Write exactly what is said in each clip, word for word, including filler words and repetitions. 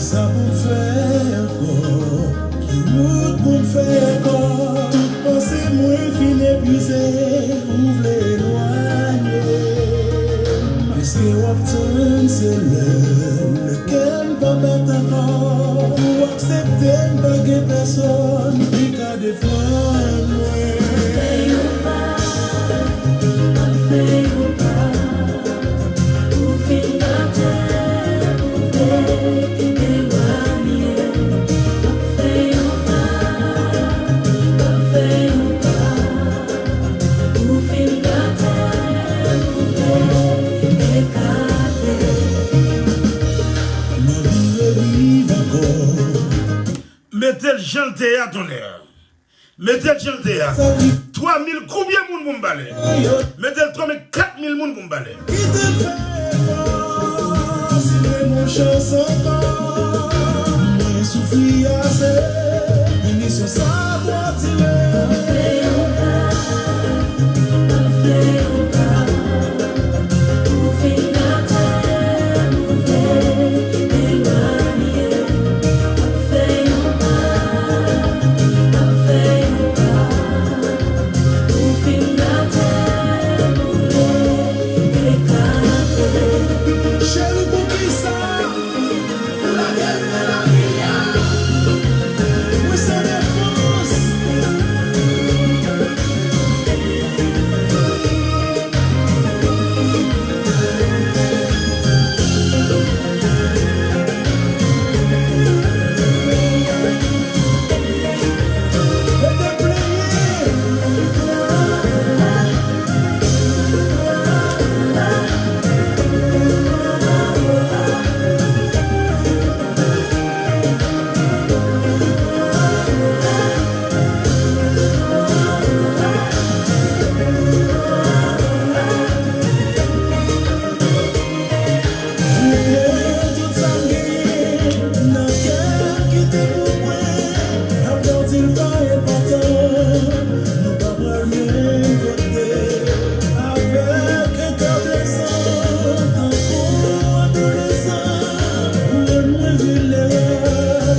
Sa pou m fè ankò? Ki wout pou m fè ankò? Tout panse mwen fin epuize, ou vle elwanye. Èske w ap tann se lè, lè kè m pa bat ankò? Ou aksepte m pa gen pèsonn ki ka defann mwen? Fè yon pa, fè yon pa. Ou fin gate, ou vle elwanye. Fè yon pa, fè yon pa. Ou fin gate, ou vle ekate. M anvi reviv ankò. Mete l jan l te ye a, tonnè. Mete l jan l te ye a. Twa mil konbyen moun pou m pale? Mete l twa mil, kat mil moun pou m pale. Kite m fè efò, si m gen yon chans ankò. Mwen soufri ase, penisyon sa twò dire. Fè yon pa, fè yon pa. Ou fin gate, ou vle elwanye. Fè yon pa, fè yon pa. Ou fin gate, ou vle ekate. Cheri, poukisa ou lage m nan lari a? Mwen san defans. Tout sa m genyen nan kè m kite pou mwen. Aplodi l pa enpòtan. Nou pa pral menm kote. Avèk yon kè blese, tankou adolesan, ou rann mwen vilnerab.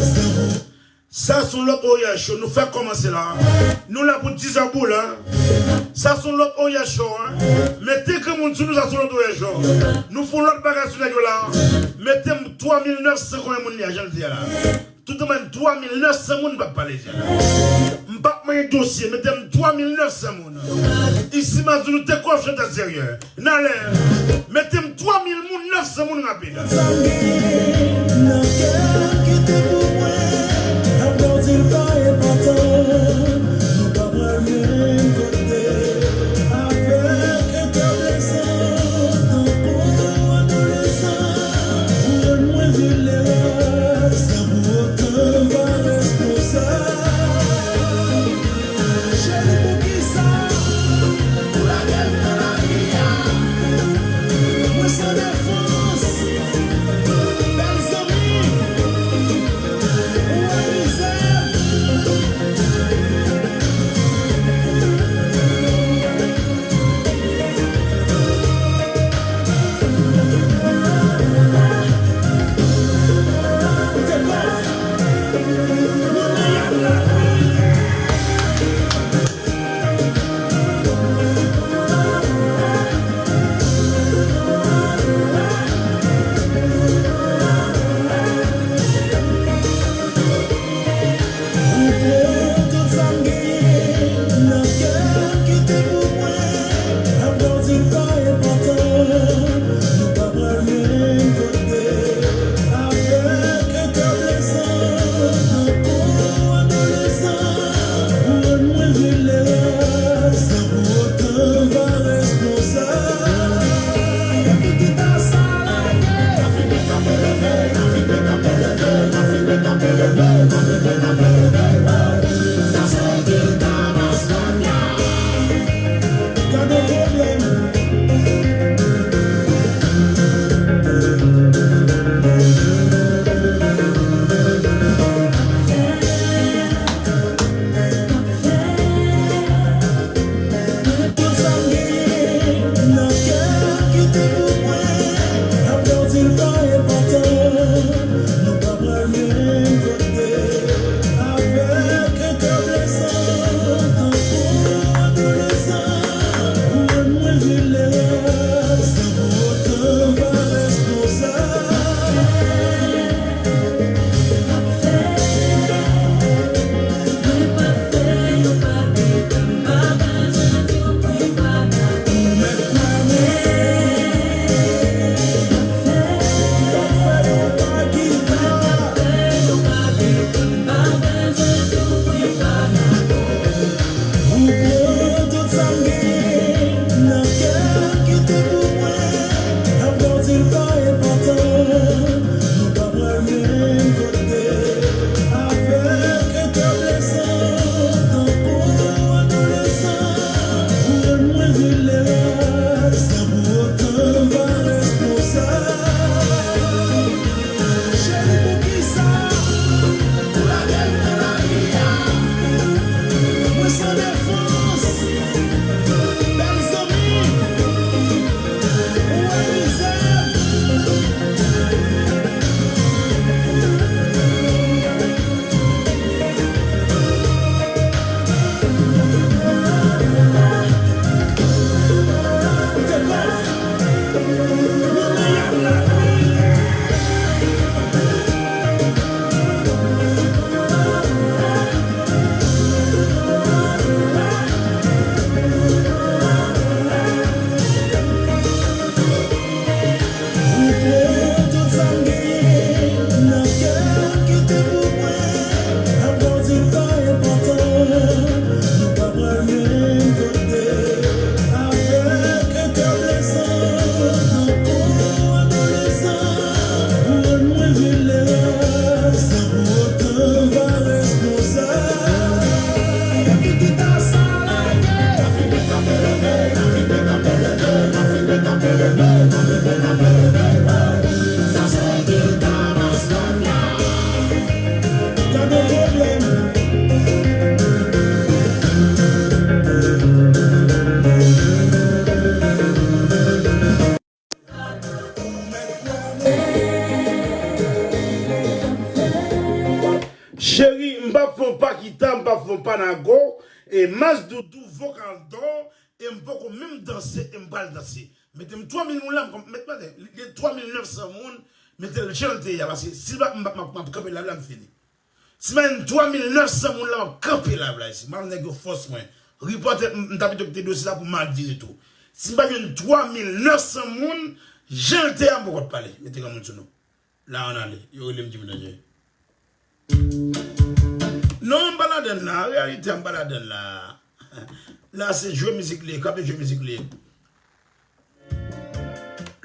Sa se yon lòt Oryè Show. Nou fèk kòmanse la. Nou la pou dizè boul, en. Sa se yon lòt Oryè Show, en. Mete granmoun sou nou, sa se yon lòt Oryè Show. Nou fè yon lòt bagay sou nèg yo la. Mete m twa mil nèf san konbyen moun li a, jan l di a la. Tout mwen twa mil nèf san moun p ap pale, jan. M p ap manyen dosye, mete m twa mil nèf san moun. Isi, m a di nou te kwè w chantè serye. N ale. Mete m twa mil moun, nèf san moun rapid. Sa m genyen nan kè m kite pou mwen. Aplodi l pa enpòtan. Nou pa pral menm kote. Avèk yon kè blese, tankou adolesan, ou rann mwen vilnerab. San pou otan m pa responsab. Cheri, poukisa ou lage m nan lari a? Mwen san defans. Bèl Cheri, m p ap fè yon pa kita, m p ap fè yon pa nago, e mas doudou, vokal dò, e m poko menm danse, e m pral danse. Mete m twa mil moun la, m konn, met, mete, li, li twa mil nèf san moun, mete l jan l te ye a, paske si l pa, m, m, m, m ap kanpe la, la m fini. Si m pa jwenn twa mil nèf san moun la, m ap kanpe live la isi. M ap nèg yo fòs mwen. Ripòte, m, m ta pito kite dosye sa pou madi retou. Si m pa jwenn twa mil nèf san moun, jan l te a, m poko pale. Mete granmoun sou nou. La ann ale. Yo rele m Jimmy Danger. Non, m pa ladann la. Reyalite a, m pa ladann la. La se jwe mizik li ye, kanpe jwe mizik li ye.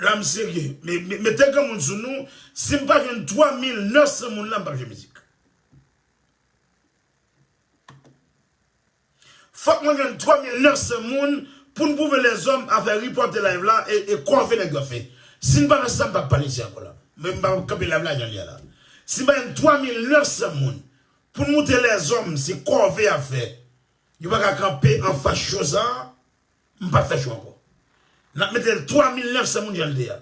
La m serye. Me, me, mete granmoun sou nou. Si m pa jwenn twa mil nèf san moun la, m p ap jwe mizik. Fòk mwen jwenn twa mil nèf san moun pou n pwouve lèzòm afè ripòte live la e, e kòve nèg yo fè. Si n pa fè sa, m p ap pale isi ankò la. Men m p ap kanpe live la jan l ye a la. Si m pa jwenn twa mil nèf san moun pou n montre lèzòm se kòve y ap fè. Yo pa ka kanpe anfas cho sa a. M p ap fè cho ankò. N ap mete l twa mil nèf san moun jan l te a.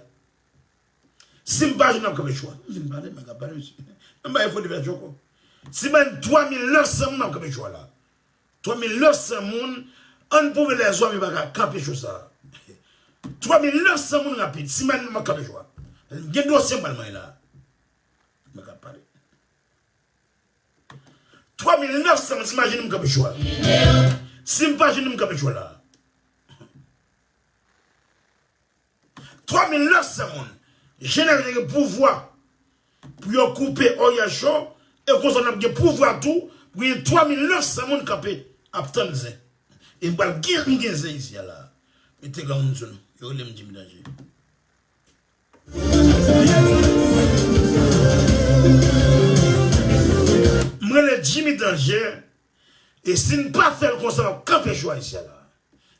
Si m pa jwenn, m ap kanpe cho a. M fin pale, mwen ka pale, mesye. M pa gen foli fè cho ankò. Si m pa jwenn twa mil nèf san moun, m ap kanpe cho a la. Twa mil nèf san moun, ann pwouve lèzòm yo pa ka kanpe cho sa a. Twa mil nèf san moun rapid. Si m pa jwenn, m ap kanpe cho a. M gen dosye m pral manyen la. Mwen ka pale. Twa mil nèf san moun, si m pa jwenn, m kanpe cho a. Si m pa jwenn, m kanpe cho a la. Twa mil nèf san moun. Jenès gen pouvwa pou yo koupe Oryè Cho, e konsa n ap gen pouvwa tou pou gen twa mil nèf san moun kanpe ap tann zen. E m pral gen, m gen zen isi a la. Mete granmoun sou nou. Yo rele m Jimmy Danger. M rele Jimmy Danger, e si n pa fè l konsa, m ap kanpe cho a isi a la.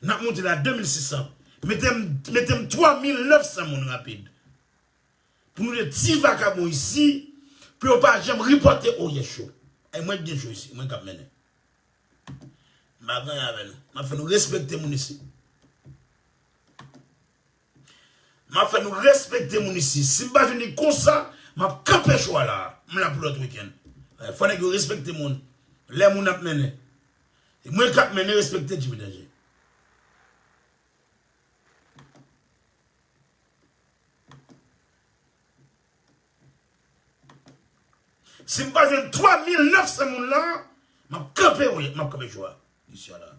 N ap monte la de mil sis san. Mete m, mete m twa mil nèf san moun rapid. Pou nou de ti vakabon isi, pou yo pa janm ripòte Oryè Cho. E mwen k gen cho isi, mwen k ap mennen. M pa gen anyen avè nou. M ap fè nou respekte moun isi. M ap fè nou respekte moun isi. Si m pa jwenn li konsa, m ap kanpe cho a la. M la pou lòt wikenn. Fò nèg yo respekte moun. Lè moun ap mennen. E mwen k ap mennen, respekte Jimmy Danger. Si m pa jwenn twa mil nèf san moun la, m ap kanpe, wi, m ap kanpe cho a. Isi a la.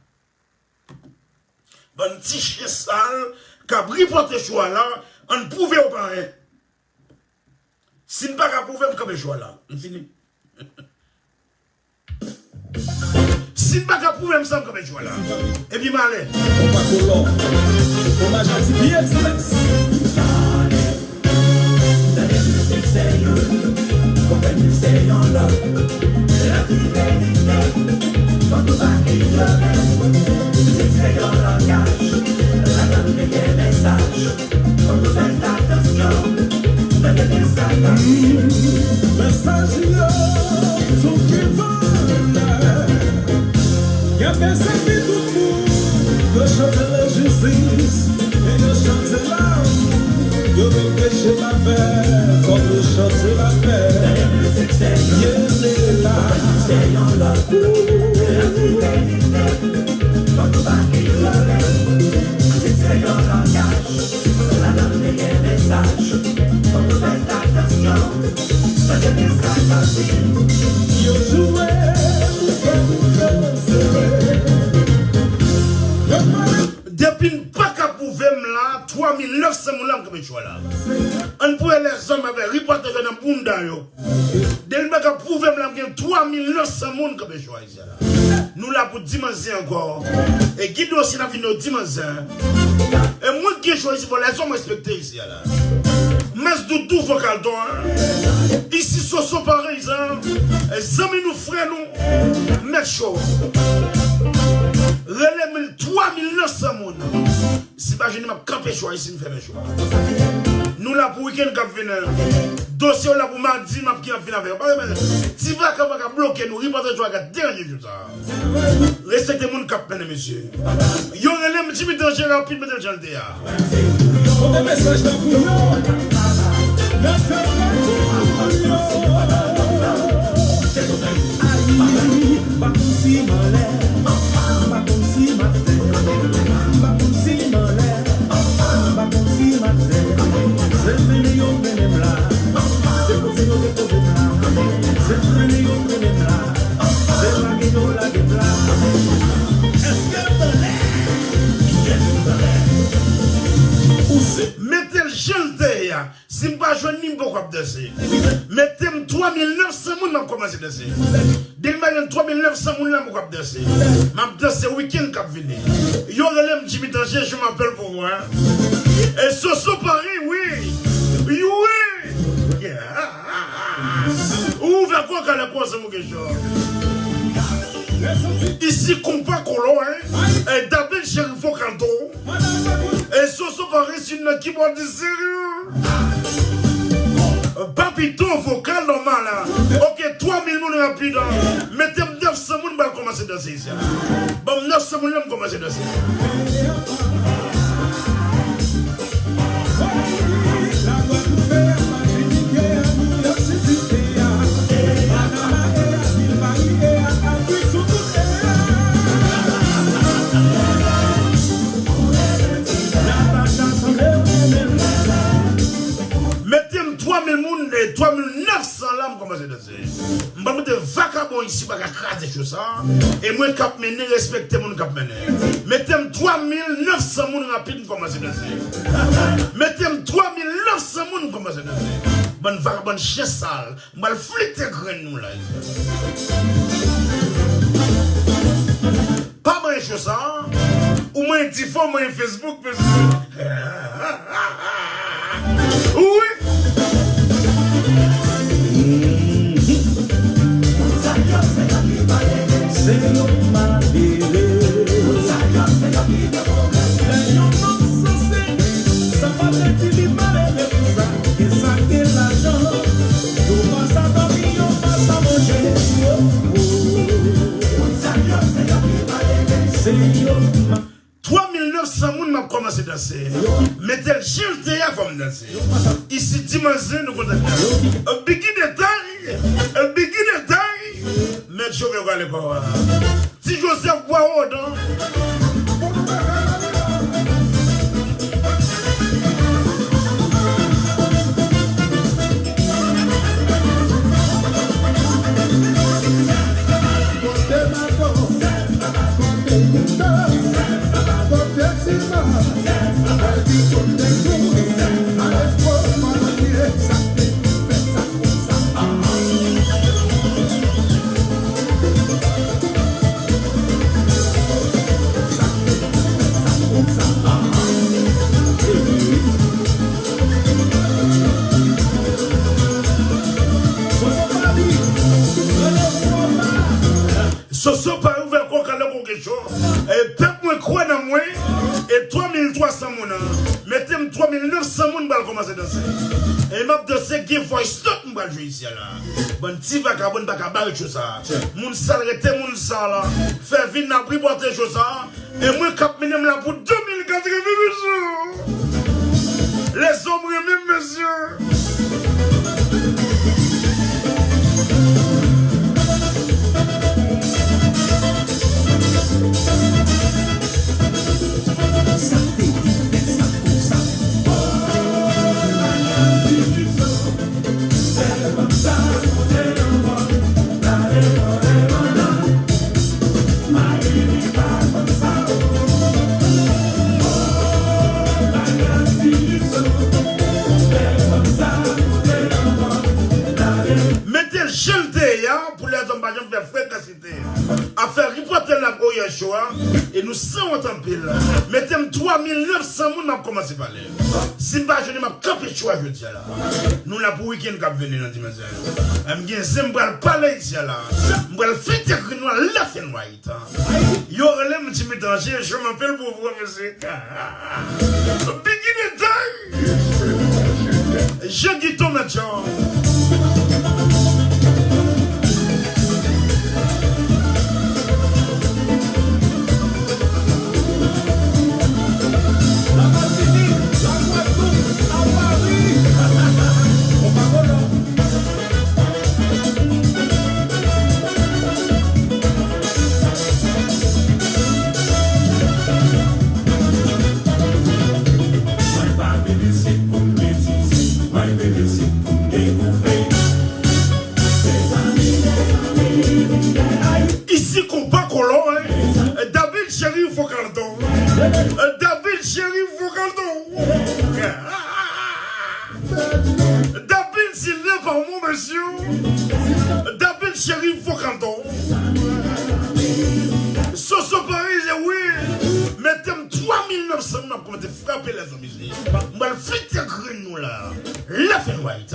Bann ti chen sal k ap ripòte cho a la, ann pwouve yo pa anyen. Si n pa ka pwouve, m kanpe cho a la. M fini. Si n pa ka pwouve m sa, m kanpe cho a la. Epi m ale. Konpa kolò. Omaj a T V Express. Tande mizik se youn, konprann li se yon lòt. Se yon ti verite, fòk nou pa inyore. Mizik se yon langaj, ladan l gen mesaj. Fòk nou fè atansyon, tande mesaj la. Mesaj yo tou gen valè. Y ap ensekite tout moun. Yo chante lajistis, e yo chante lanmou. Yo vin preche lapè, fòk nou chante lapè. Ye, ye, la. Yo jwe pou fè nou fè sere. Depi n pa ka pwouve m la, twa mil nèf san moun la, m kanpe cho a la. Ann pwouve lèzòm avè ripòtè yo nan bounda yo. Depi n pa ka pwouve m la, m gen twa mil nèf san moun kanpe cho a isi a la. Nou la pou dimanch zen ankò. E Guido si n ap vin yo dimanch zen. E mwen ki gen cho isi, bon, lèzòm respekte isi a la. Mas doudou vokal dò. Isi Soso Paris, zanmi nou, frè nou, mèt cho. Rele mil, twa mil nèf san moun. Si pa jwenn, m ap kanpe cho a isi, m fèmen cho a. Nou la pou wikenn k ap vini. Dosye yo la pou madi, m ap gen ap vin avè yo. Ti vakabon ka bloke nou, ripòtè cho a ka deranje jou sa. Respekte moun k ap mennen, mesye. Yo rele m Jimmy Danger rapid, mete l jan l te a. Pote mesaj la pou yo. Mete l pou yo. jwenn li, m poko ap danse. Mete m twa mil nèf san moun, m ap kòmanse danse. Depi m pa jwenn twa mil nèf san moun la, m poko ap danse. M ap danse wikenn k ap vini. Yo rele m Jimmy Danger, je m'appelle pour voir. E Soso Paris, wi. Wi. Ou ouvè kò w kalè konsa, mon kèchò. Isi konpa kolo, hein. E David Chérif Vokaldo. E Soso Paris, youn nan kibòdis serye. Papito vokal nòmal la. Ok, twa mil moun rapid, hein. Mete m nèf san moun, m pral kòmanse danse isi a. Ban m nèf san moun la, m kòmanse danse. Mete m twa mil moun, e twa mil nèf san la, m kòmanse danse. M pa mete vakabon isi pa ka kraze cho sa. E mwen k ap mennen, respekte moun k ap mennen. Mete m twa mil nèf san moun rapid, m kòmanse danse. Mete m twa mil nèf san moun, m kòmanse danse. Bann vakabon chen sal, m pral flite grenn nou la. Pa manyen cho sa. Ou manyen difò, ou manyen Facebook, mesye. Wi. Se yo malere. Lè yon nonm sanse, sa pa vle di li malere pou sa. Ke sa ke lajan, yo pa sa dòmi, yo pa sa manje. Se yo. Twa mil nèf san moun, m ap kòmanse danse. Mete l jan l te ye a, fò m danse. Isi, dimanch, nou kontan danse. Biggie Detay, Biggie Detay. Mèt Jovè pral lekòl. Ti Joseph Bwa Wodan. Soso pa ouvè kò kalè koke cho. E pèp mwen kwè nan mwen. E twa mil twa san moun an. Mete m twa mil nèf san moun pral kòmanse danse. E m ap danse gen voice note m pral jwe isi a la. Bann ti vakabon pa ka bare cho sa. Moun sal rete moun sal. Fè vin n ap ripote cho sa. E mwen k ap mennen m la pou de mil katreven, mesye. Lèzòm renmen m, mesye. Mete l jan l te ye a pou lèzòm pa janm fè frekans. Afè ripote l ap oye cho a, e nou sanwont anpil. Mete m twa mil nèf san moun, m ap kòmanse pale. Si m pa jwenn li, m ap kanpe cho a jodi a la. Nou la pou wikenn k ap vini nan dimanch sa. M gen zen, m pral pale isi a la. M pral fete grenn nou a lèfènway. Yo rele m Jimmy Danger, je m'appelle pour voir, mesye. Biggie Detay. Jean Guito Mathieu. La Matinik, la Gwadloup, a Pari. On pa kolon. Mwen pa vin isit pou m betize, mwen vin isit pou m dekouvri. Isi konpa kolon, hein? David Chérif Vokaldo. David Chérif Vokaldo. Fè nou Mesye, David Chérif Vokal D'Or. Soso Paris, wi. Mete m twa mil nèf san moun ap kòmante frape lèzòm isi. M pral flite grenn nou la. Left and right.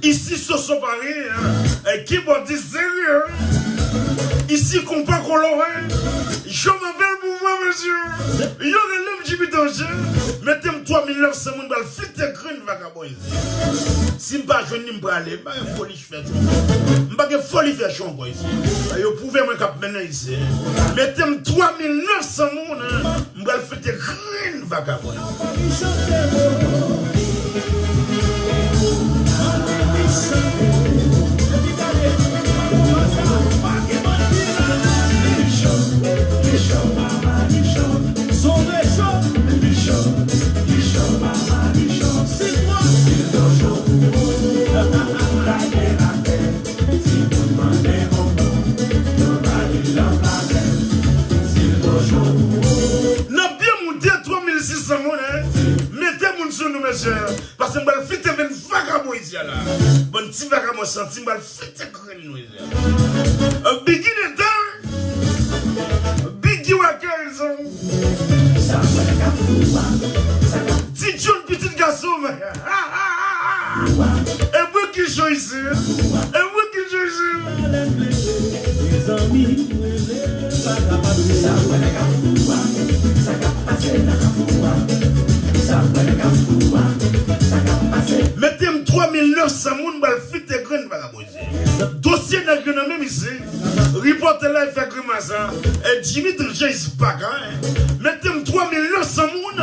Isi Soso Paris, hein. Kibòdis serye, hein. Isi konpa kolon, hein. Je m'appelle Pouvoir, mesye. Yo rele m Jimmy Danger. Mete m twa mil nèf san moun pral flite grenn vagabon isi. Si m pa jwenn li, m prale. M pa gen foli fè cho ankò. M pa gen foli fè cho ankò isi. Yo pwouve mwen k ap mennen isi. Mete m twa mil nèf san moun, hein. M pral flite grenn vagabon. N ap byen moute twa mil sis san moun, hein. Mete moun sou nou, mesye. Paske m pral flite vin vagabon isi a la. Bann ti vagabon santi m pral flite grenn nou isi a. Biggie Neta. Biggie Wackers. Ti John pitit gason m. E mwen ki cho isi. E mwen ki cho isi. Mete m twa mil nèf san moun pral flite grenn vagabon isi. Dosye nèg yo nan men misye. Ripòtè la fè grimas la. E Jimmy Danger is back, hein. Mete m twa mil nèf san moun.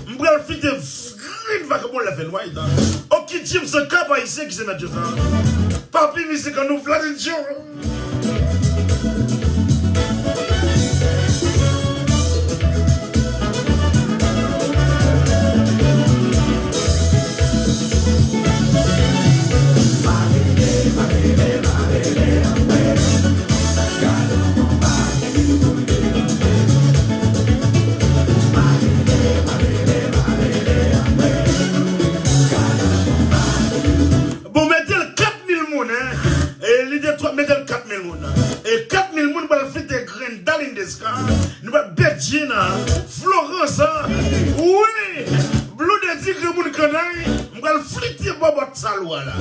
M pral flite grenn vagabon left and right, hein. Oki James, kap ayisyen ki se mèt yo sa. Papi mizik an nou Vladidjo. Bon, mete l kat mil moun, hein. E li de twa, mete l kat mil moun. E kat mil moun pral flite grenn Darline Desca. Nou pral Bedjine, Florence, wi. Blue Daddy, granmoun kannay. M pral flite bòbòt salwa la.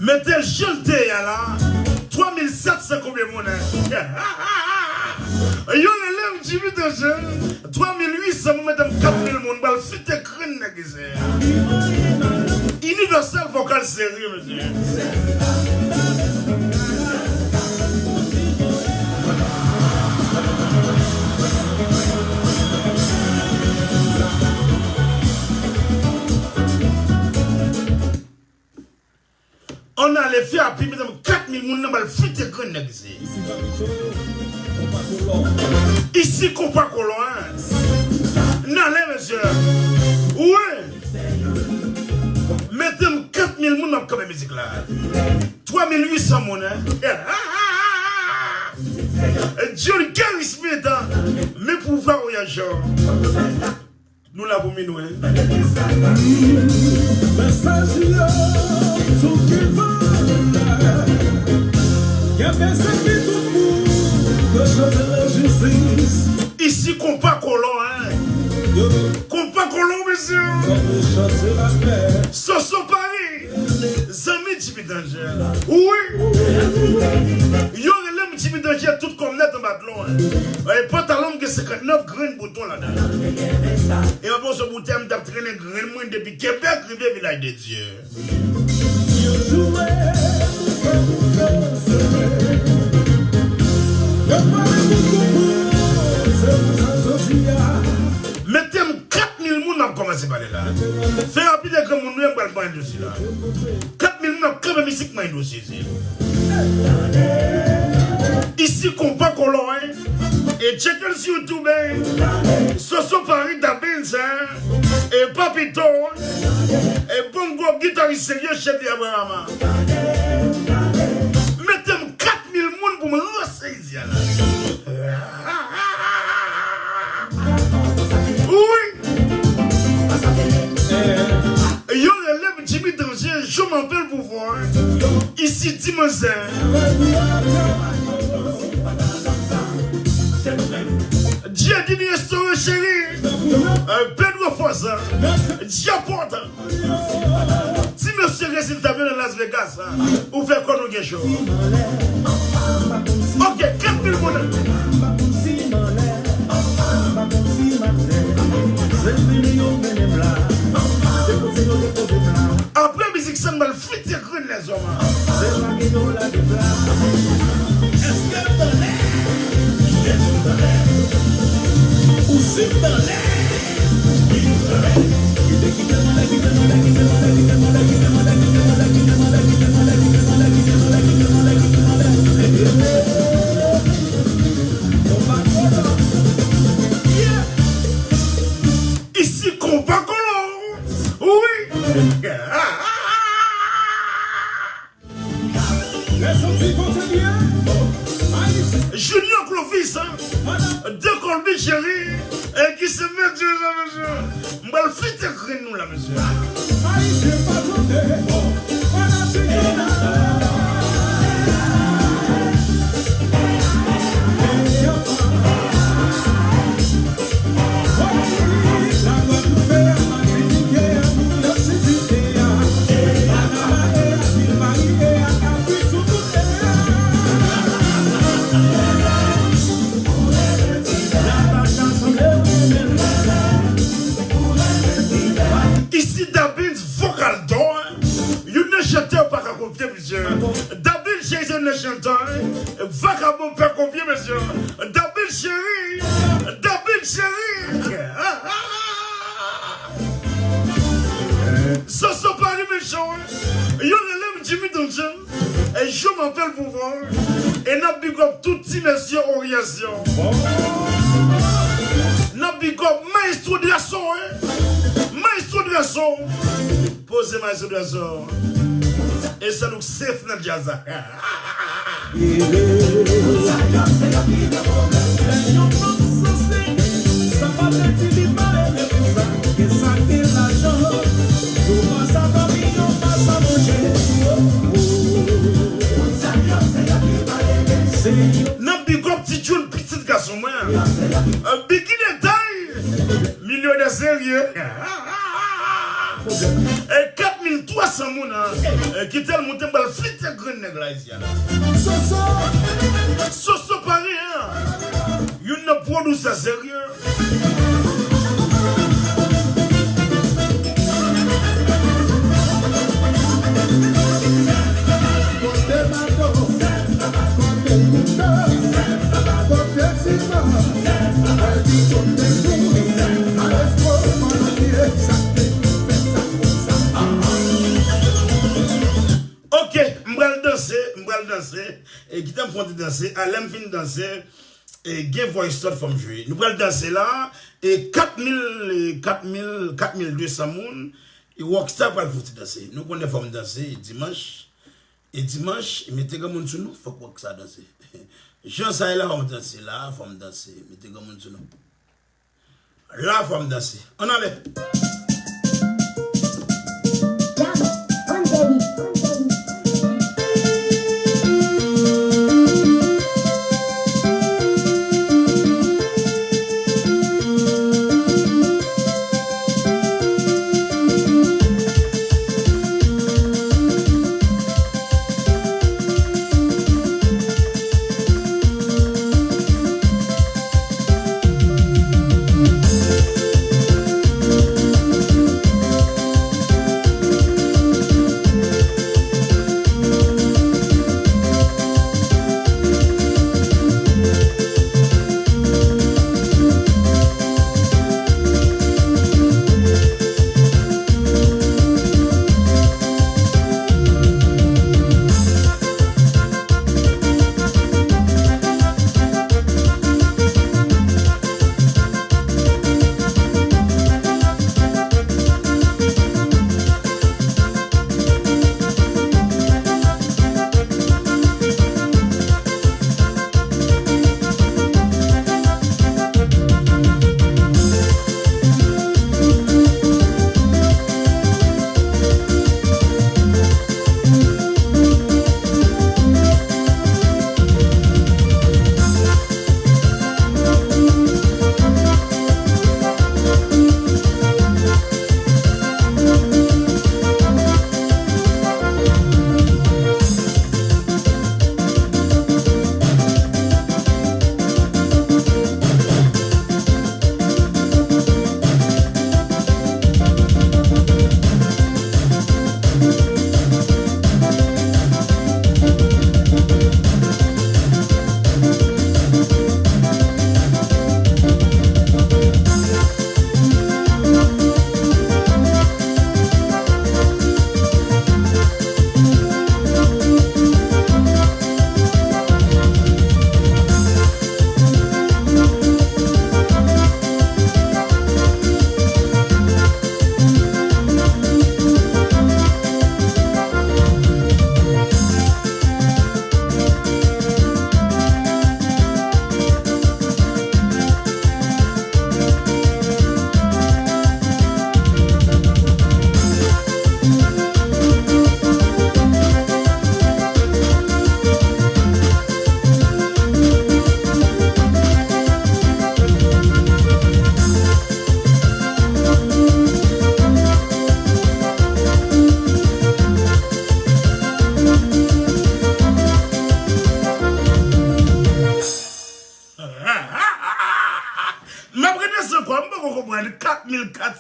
Mete l jan l te ye a la. Twa mil sèt san konbyen moun, hein? Yo rele m Jimmy Danger. Twa mil uit san moun, mete m kat mil moun. M pral flite grenn nèg isi. Universal Vocal Series, mesye. Ann ale fè api, medam, kat mil moun nan pral flite grenn nèg isi. Isi konpa kolon, hein. N ale, mesye. Wi. Mete m kat mil moun, m ap kanpe mizik la. Twa mil uit san moun, hein. John Gary Smith, hein. Men pouvwa voyajè. Nou la pou minwi. Mesaj yo tou ki valè. Kenbe sèvi tout moun ke chante lajistis. Isi konpa kolon, hein. Konpa kolon, mesye. Soso Paris. Zanmi Jimmy Danger. Wi. Yo rele m Jimmy Danger. Manje tout kò m nèt anba dlo, en. E pantalon m gen senkantnèf grenn bouton ladan l. E anvan se boutèy m t ap trennen grenn mwen depi Kebèk rive Vilaj de Dye. Yo joure pou fè pou fè sere. Yo pale pou konprann, se pou sa jodi a. Mete m kat mil moun, m ap kòmanse pale la. Fè rapid, e granmoun nou ye, m pral pran dosye la. Kat mil moun ap kanpe mizik mwen dosye se. Isi konpa kolò, en. E tcheke l sou YouTube, en. Soso Paris, Dabins, en. E Papito, en. E bon gwo gitaris serye, Chedi Abraham. Mete m kat mil moun pou m ranse isi a la. Wi. Yo rele m Jimmy Danger, je m'appelle Pouvoir. Isi Dimanzè. Djadini Restaurant Chéri. Euh, Pedro Fosa. Diapòt. Ti mesye rezilta byen nan Las Vegas, ou fè kò nou gen cho. Ok, kat mil moun. Apre mizik sa, n pral fite grenn lèzòm. Èske w anlè? Ou si w anlè? Isi konpa kolò. Wi. Lè soti kote l ye, Ayiti. Junior Clovis, hein? De Colby Chéri, e ki se mèt dirijan, mesye. M pral fite grenn nou la, mesye. Ayisyen pa tande, fanatik yo la. Isi Dabins Vocal D'Or, youn nan chantè pa ka konfye, mesye. Dabins Chéri se youn nan chantè, vakabon pa konfye, mesye. Dabins Chéri, Dabins Chéri. Soso Paris mechan, wi. Yo rele m Jimmy Dungeon. E je m'appelle Pouvoir. E n ap big up tout ti mesye Oryasyon. N ap big up Maestro Drason, wi. Maestro Drason. Poze Maestro Drason. E se nou k safe nan djaz la. Nan big up ti Jun, pitit gason mwen. Biggie Detay. Milyonè serye. E kat mil twa san moun, hein, e, ki te l moute, m pral fite grenn nèg la isi a la. Soso. Soso Paris, hein. Youn nan pwodisè serye. Kote bato, kote kouto, kote sitwon. Ok, m pral danse, m pral danse. E kite m fè yon ti danse. A, lè m fin danse, e gen voice note fò m jwe. Nou pral danse la. E kat mil, e kat mil, kat mil de san moun. E Rockstar pral fè yon ti danse. Nou konnen fò m danse dimanch. E dimanch, mete granmoun sou nou, fòk Rockstar danse. Jan sa ye la, fò m danse la, fò m danse. Mete granmoun sou nou. La, fò m danse. Ann ale.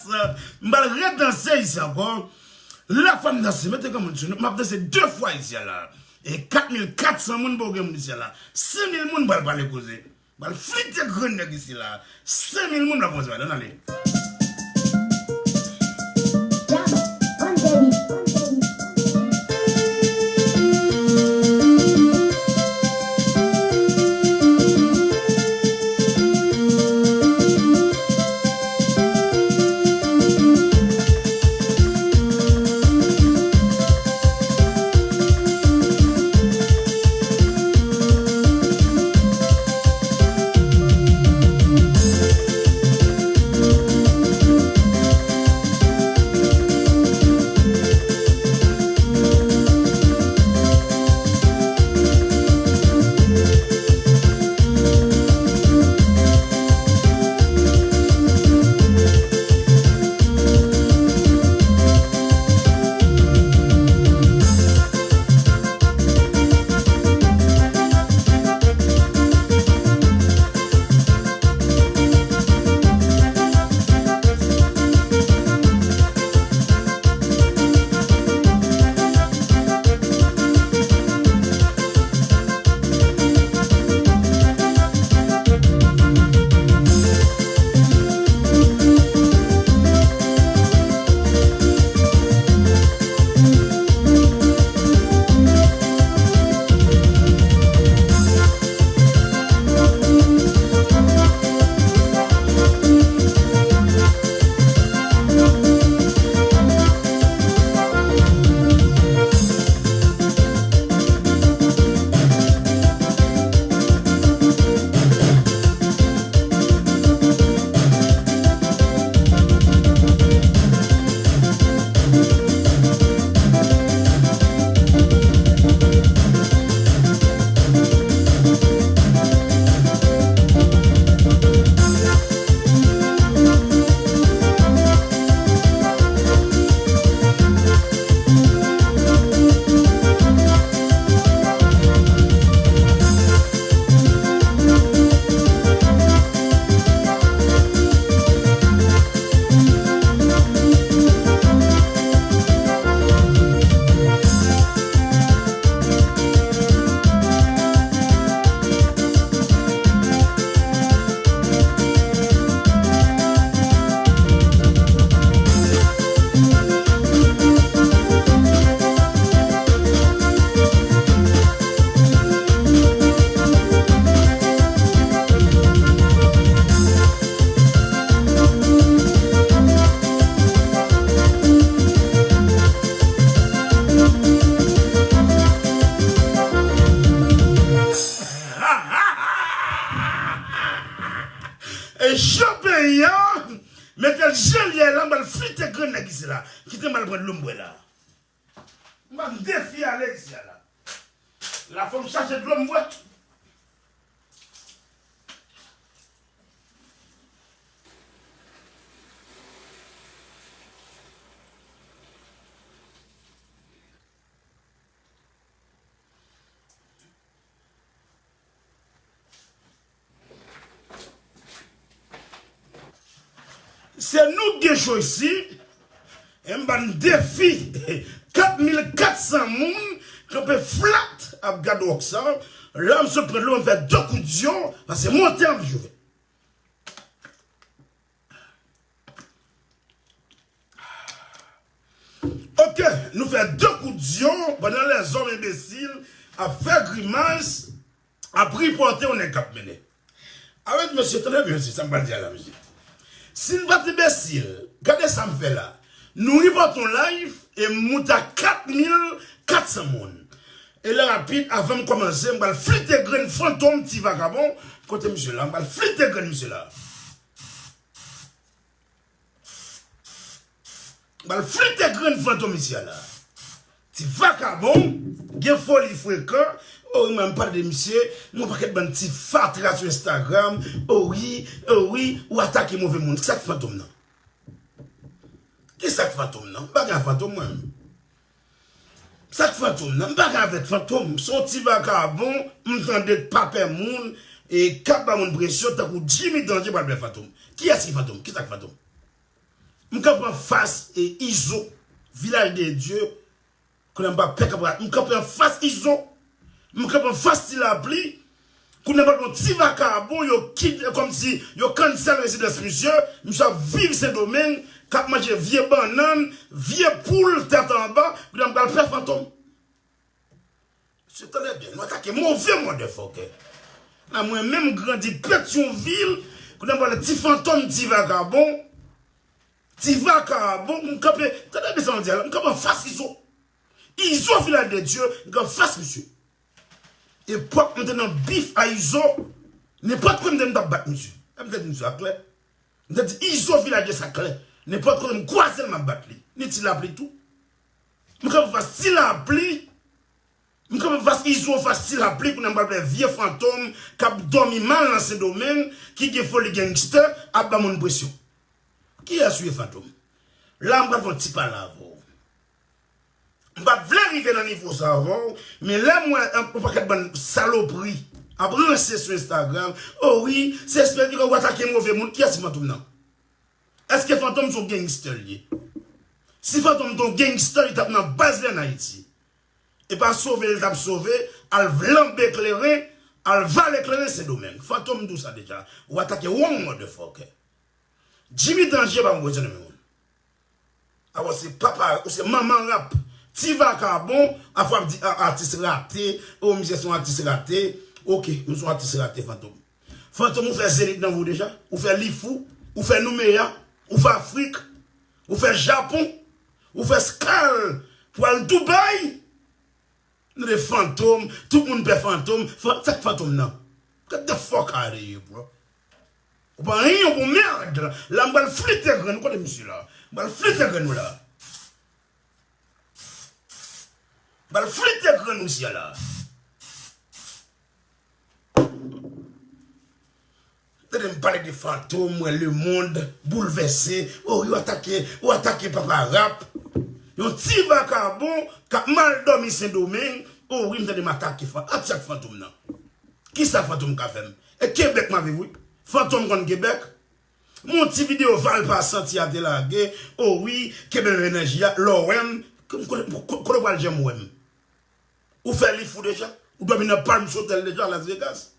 M pral redanse isi ankò. Lafwa m danse, mete granmoun sou nou. M ap danse de fwa isi a la. E kat mil kat san moun, poko gen moun isi a la. Senk mil moun pral pale koze. Pral flite grenn nèg isi la. Senk mil moun pral kòmanse pale. Ann ale. E jan peyi a, mete l jan l ye la, m pral flite grenn nèg isi la. Kite m al pran dlo m bwè la. M pral defi ale isi a la. La fò m chache dlo m bwè. Se nou k gen cho isi. E m ban defi. Kat mil kat san moun kanpe flat ap gad Rockstar. La m sot pran dlo, m fè de kout zyon, paske monte anvi jwe. Ok, nou fè de kout zyon pandan lèzòm enbesil ap fè grimas, ap ripòte yon nèg k ap mennen. Avèk mesye, tande byen, mesye, sa m pral di a la, mesye. Si n pa t enbesil, gade sa m fè la. Nou ripòte yon live e m moute a kat mil kat san moun. E lè rapid, avan m kòmanse, m pral flite grenn fantom ti vakabon. Kote misye la? M pral flite grenn misye la. M pral flite grenn fantom isi a la. Ti vakabon, gen foli frekan. O wi, mwen m pale de misye, yon pakèt bann ti fatra sou Instagram. O wi, o wi, ou atake move moun. Kisa k fantom nan? Kisa k fantom nan? M pa gen fantom mwen. Sa k fantom nan? M pa ka avèk fantom. Se yon ti vakabon, m tande k pa pè moun, e k ap ba moun presyon, tankou Jimmy Danje pral pè fantom. Kiyès ki fantom? Kisa k fantom? M kanpe anfas e Izo, Vilaj de Dye. Kounye a m pa pè kanpe, m kanpe anfas Izo. M kanpe anfas Ti Lapli. Kounye a m pral pran Ti Vakabon, yo kid, kòmsi yo cancel rezidans misye. Misye ap viv Sendomeng, k ap manje vye bannann, vye poul tèt anba. Kounye a m pral pè Fantom. Mesye, tande byen, nou atake move motherfucker. La, mwen menm grandi Petyonvil, kounye a m pale Ti Fantom, Ti Vakabon, Ti Vakabon, m kanpe, tande byen sa m di a la, m kanpe anfas Izo. Izo Vilaj de Dye, m kanpe anfas misye. Epòk m te nan bif a Izo, nenpòt kote m te, m t ap bat misye. E m te di misye a klè. M te di Izo Vilaj de Dye sa klè. Nenpòt kote m kwaze l, m ap bat li. Ni Ti Lapli tou. M kanpe anfas Ti Lapli. M kanpe anfas Izo, anfas Ti Lapli, kounye a m pral pè vye Fantom k ap dòmi mal nan Sendomeng, ki gen foli gangster, ap ba moun presyon. Kiyès ou ye, Fantom? La, m pral fè yon ti pale avè w. M pa t vle rive nan nivo sa avè w, men lè m wè yon pakèt bann salopri ap ranse sou Instagram, o wi, se espè ki w atake move moun, kiyès Fantom nan? Èske Fantom se yon gangster li ye? Si Fantom te yon gangster, li t ap nan baz li ann Ayiti. E pa sove li t ap sove, al vlanbe kleren, al vale kleren Sendomeng. Fantom di w sa deja. Ou atake wrong motherfucker. Jimmy Danje pa bezwen nan men moun. Awa se papa, ou se manman rap. Ti Vakabon, afwa ap di a- atis rate, o misye se yon atis rate. Oke, nou se yon atis rate, Fantom. Fantom, ou fè Zenith nan vi w deja? Ou fè Lifou? Ou fè Noumeya? Ou fè Afrik? Ou fè Japon? Ou fè skal pou al Dubai? Nou de Fantom, tout moun pè Fantom. Fan- Sa k Fantom nan? Get the fuck out of here, bro. Ou pa anyen, ou pou mèd. La, m pral flite grenn ou, kote misye la. M pral flite grenn ou la. M pral flite grenn ou, sya la. Tande m pale de Fantom, m wè lemonn boulvèse. O, yo atake, yo atake papa rap. Yon ti vakabon k ap mal dòmi Sendomeng. O wi, m tande m atake Fan-, atyak Fantom nan. Kisa Fantom ka fè m? E Kebèk m ap viv, wi. Fantom konn Kebèk. Mon ti videyo Valpa Santi a te lage. O wi, kenbe enèji a. Lè w wè m, kote, kote, kote w pral janm wè m? Ou fè Lifou deja? Ou dòmi nan Palms Hotel deja, Las Vegas?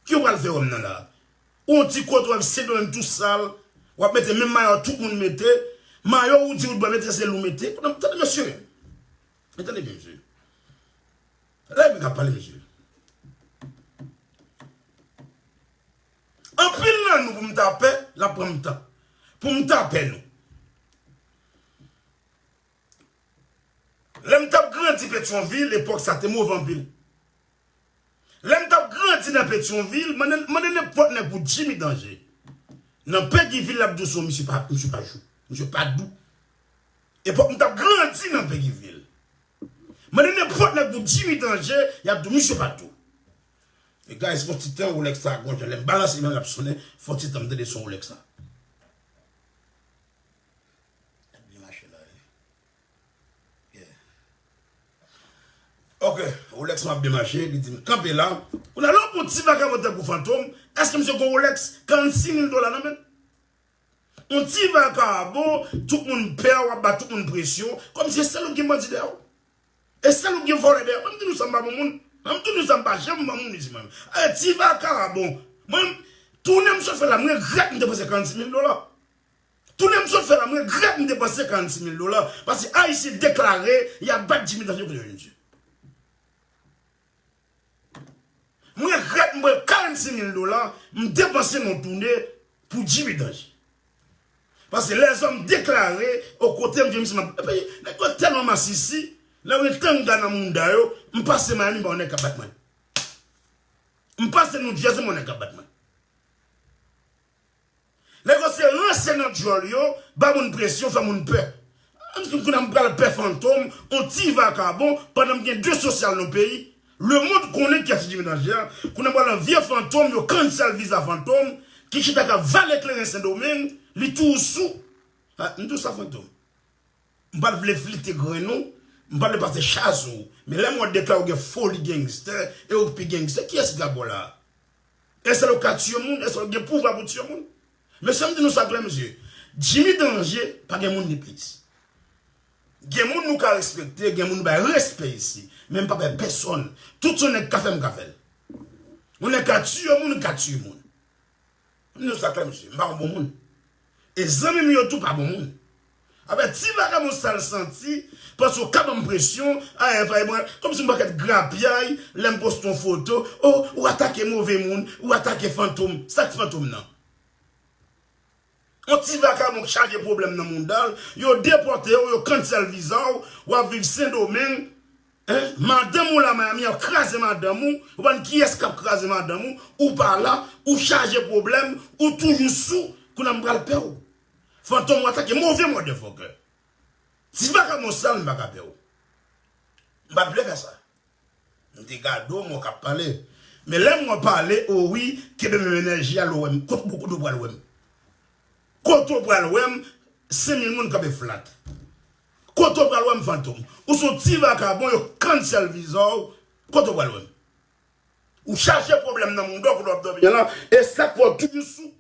Ki w pral fè wè m nan la? Ou yon ti kote w ap se dlo tou sal, w ap mete menm mayo tout moun mete, mayo ou di ou t dwe mete se li w mete. Tande, tande mesye. Men tande byen mesye. Tande byen k ap pale mesye. Anpil nan nou pou m ta pè, l ap pran m tan. Pou m ta pè nou. Lè m t ap grandi Petyonvil, epòk sa te move anpil. Lè m t ap grandi nan Petyonvil, mande, mande nenpòt nèg pou Jimmy Danje. Nan Petyonvil, l ap di w se yon misye pa, misye pa jou. Misye pa dou. Epòk m t ap grandi nan Petyonvil. Mande nenpòt nèg pou Jimmy Danje, y ap di w misye pa dou. E guys, fon ti tan Rolex sa gon jan lè m balanse men l ap sonnen, fon ti tan m tande son Rolex sa. L ap byen mache la, wi. Yeah. Ok, Rolex m ap byen mache, li di m kanpe la. Ou nan lòt pou ti vakabon tankou Fantom, èske misye gon Rolex karannsis mil dola nan men l? Yon ti vakabon, tout moun pè w, w ap ba tout moun presyon, kòmsi se sèl ou ki gen bandi dèyè w. E sèl ou ki gen vòlè dèyè w. Ban m di nou sa m pa bon moun. Ban m di nou sa m pa janm bon moun isit mwen. E ti vakabon. Mwen, tounen m sot fè la, m regrèt m depanse karannsis mil dola. Tounen m sot fè la, m regrèt m depanse karannsis mil dola. Paske Ayisyen deklare, y ap bat Jimmy Danje kote yo ye, mesye. M regrèt m pran karannsis mil dola, m depanse nan tounen pou Jimmy Danje. Paske lèzòm deklare, o kote m, Jimmy, m ap, epi, nèg yo tèlman masisi, lè yo gen tanga nan mounda yo, m pase Miami, m pa wè nèg k ap bat mwen. M pase New Jersey, m pa wè nèg k ap bat mwen. Nèg yo se ranse nan djòl yo, ba moun presyon, fè moun pè. Kounye a m pral pè Fantom, yon ti vakabon, pandan m gen de sosyal nan peyi. Lemonn konnen kiyès Jimmy Danje a. Kounye a m pral nan vye Fantom, yo cancel viza Fantom, ki chita k ap vale kleren Sendomeng, li tou sou. A, m di w sa Fantom. M pa t vle flite grenn ou, m pa t vle pase cha sou ou. Men lè m wè w deklare w gen foli gangster, e ou k pi gangster, kiyès ki ka ba w la? Èske w ka tiye moun? Èske w gen pouvwa pou tiye moun? Mesye, m di nou sa klè, mesye. Jimmy Danje pa gen moun li plis. Gen moun nou ka respekte, gen moun nou bay respè isi. Men m pa bay pèsonn. Tout sa nèg ka fè m ka fè l. Yon nèg ka tiye moun, ka tiye moun. M di w sa klè, mesye, m pa yon bon moun. E zanmi m yo tou pa bon moun. Apre ti vagabon sal santi, paske w ka ban m presyon, ay, ay, ay, mwen, kòmsi m pakèt grapyay, lè m poste yon foto, o, ou atake move moun, ou atake Fantom. Sa k Fantom nan? Yon ti vagabon k chaje pwoblèm nan mouda l, yo depòte w, yo cancel viza w, w ap viv Sendomeng, Hein? Madanm ou la Miami ap kraze madanm ou. Ou konn kiyès k ap kraze madanm ou? Ou pa la, ou chaje pwoblèm, ou toujou sou. Kounye a m pral pè w. Fantom ou atake move motherfucker. Ti vagabon sal m pa ka pè w. M pa t vle fè sa. M te gade w, m wè w k ap pale. Men lè m wè w pale, o wi, kenbe menm enèji a, lè w wè m. Kote, kote w pral wè m? Kote w pral wè m? Senk mil moun kanpe flat. Kote w pral wè m Fantom? Ou se yon ti vakabon, yo cancel viza w. Kote w pral wè m? Ou chache pwoblèm nan moun dòk ou dòp dòmi la. E sa k fè w toujou sou.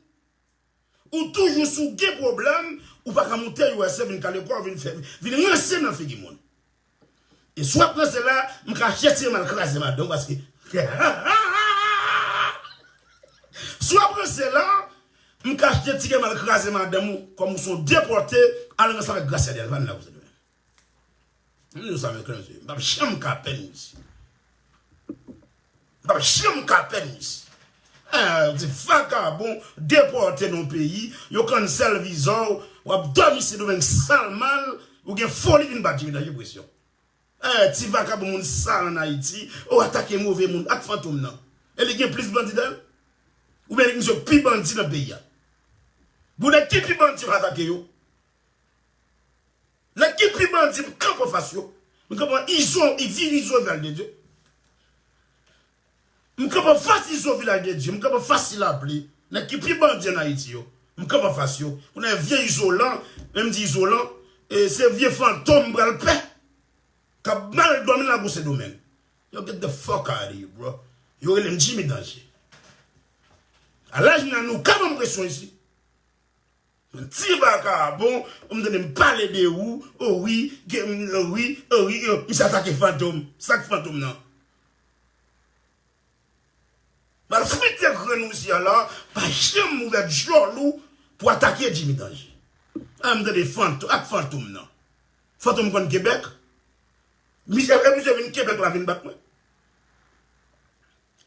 Ou toujou sou gen pwoblèm, ou pa ka moute U S A vin kale kò, vin fè, vin ranse nan figi moun. E si w ap ranse la, m ka chèche m al kraze madanm ou paske si w ap ranse la, m ka chèche m al kraze madanm ou, kòm ou se yon depòte, al ranse avèk Gracia Delva, n la koze demen. M di w sa, men kran se, m p ap janm ka pè n isi. M p ap janm ka pè n isi. Ah, ti vakabon, depòte nan peyi, yo cancel viza w, w ap dòmi Sendomeng sal mal, ou gen foli vin bat Jimmy Danje presyon. Eh, ti vakabon moun sal ann Ayiti, ou atake move moun ak Fantom nan. E li gen plis bandi dan l? Oubyen li gen pi bandi nan peyi a? Pou nèg ki pi bandi yo atake yo. Nèg ki pi bandi, m kanpe anfas yo. M kanpe an Izo, i viv Izo Vilaj de Dye. M kanpe anfas Izo Vilaj de Dye. M kanpe anfas Silapli. Nèg ki pi bandi ann Ayiti yo. M kanpe anfas yo. Kounye a vye izolan, men m di izolan, e se vye Fantom m pral pè. K ap mal dòmi nan lakou Sendomeng. Yo, get the fuck out of here, bro. Yo rele m Jimmy Danje. A laj mwen an, nou ka ban m presyon isi. Yon ti vakabon, ou m tande m pale de ou, o wi, gen, o wi, o wi, o, misye atake Fantom. Sa k Fantom nan? Malfrite grenn ou isi a la, pa janm ouvè djòl ou pou atake Jimmy Danje. A, m tande Fantom, ak Fantom nan. Fantom konn Kebèk? Misye, e misye vin Kebèk la vin bat mwen.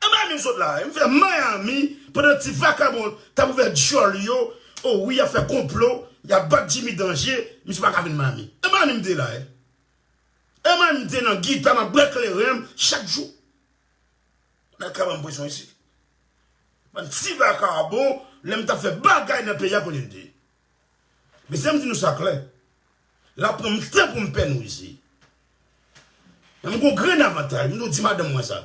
E Miami m sot la, m fè Miami, pandan ti vakabon t ap ouvè djòl yo, o wi, y ap fè konplo, y ap bat Jimmy Danje, misye pa ka vin Miami. E Miami m te la, e. E Miami m te nan gita, m ap bwè kleren m chak jou. Nèg ka ban m presyon isi. Bann ti vakabon, lè m t ap fè bagay nan peyi a kote m te ye. Mesye, m di nou sa klè. L ap pran m tan pou m pè nou isi. Men m gon grenn avantaj, m tou di madanm mwen sa.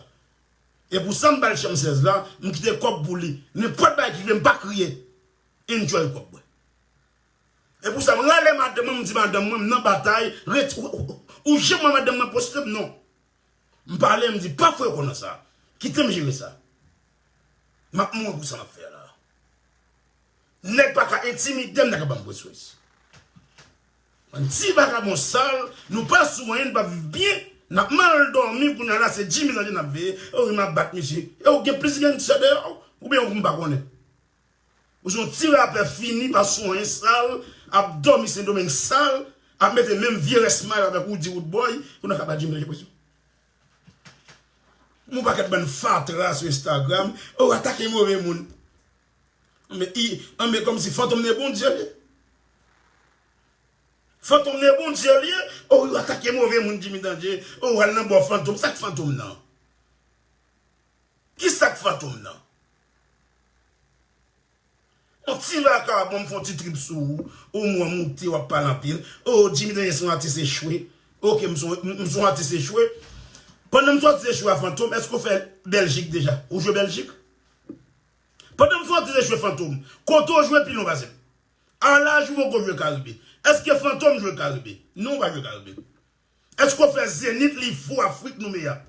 E pou sa m ba l chanm sèz la, m kite kòb pou li. Nenpòt bagay ki rive, m pa kriye. Enjoy kòb mwen. E pou sa, m rale madanm mwen, m di madanm mwen, m nan batay, ret, ou, ou, ou, ou janm wè madanm mwen poste m, non. M pale, m di, pa fè w konnen sa. Kite m jere sa. M ap mouri pou sa m ap fè a la. Nèg pa ka entimide m, nèg ap ban m presyon isi. Bann ti vakabon sal, nou pa sou anyen, nou pa viv byen, n ap mal dòmi, kounye a la se Jimmy Danje n ap veye, o wi m ap bat misye. E ou gen plis gangstè dèyè w, oubyen ou m pa konnen? Ou se yon ti rapè fini, pa sou anyen, sal, ap dòmi Sendomeng sal, ap mete menm vye rès mayo avèk Roody Roodboy, pou n ka bat Jimmy Danje presyon. Yon pakèt bann fatra sou Instagram, o atake move moun. Anben, i, anben kòmsi Fantom de Bondye li ye. Fantom de Bondye li ye, o yo atake move moun Jimmy Danje, o al nan bò Fantom, sa k Fantom nan? Ki sa k Fantom nan? Yon ti vakabon, m fè yon ti trip sou ou, ou m wè moute, w ap pale anpil. O, Jimmy Danje se yon atis echwe. Oke, m se yon, m se yon atis echwe. Pandan m se yon atis echwe a Fantom, èske w fè Bèljik deja? Ou jwe Bèljik? Pandan m se yon atis echwe Fantom, kote w jwe pi lwen pase m? A laj ou poko jwe Karibe. Èske Fantom jwe Karibe? Non, ou pa jwe Karibe. Èske w fè Zenith, Lifou, Afrik, Noumeya?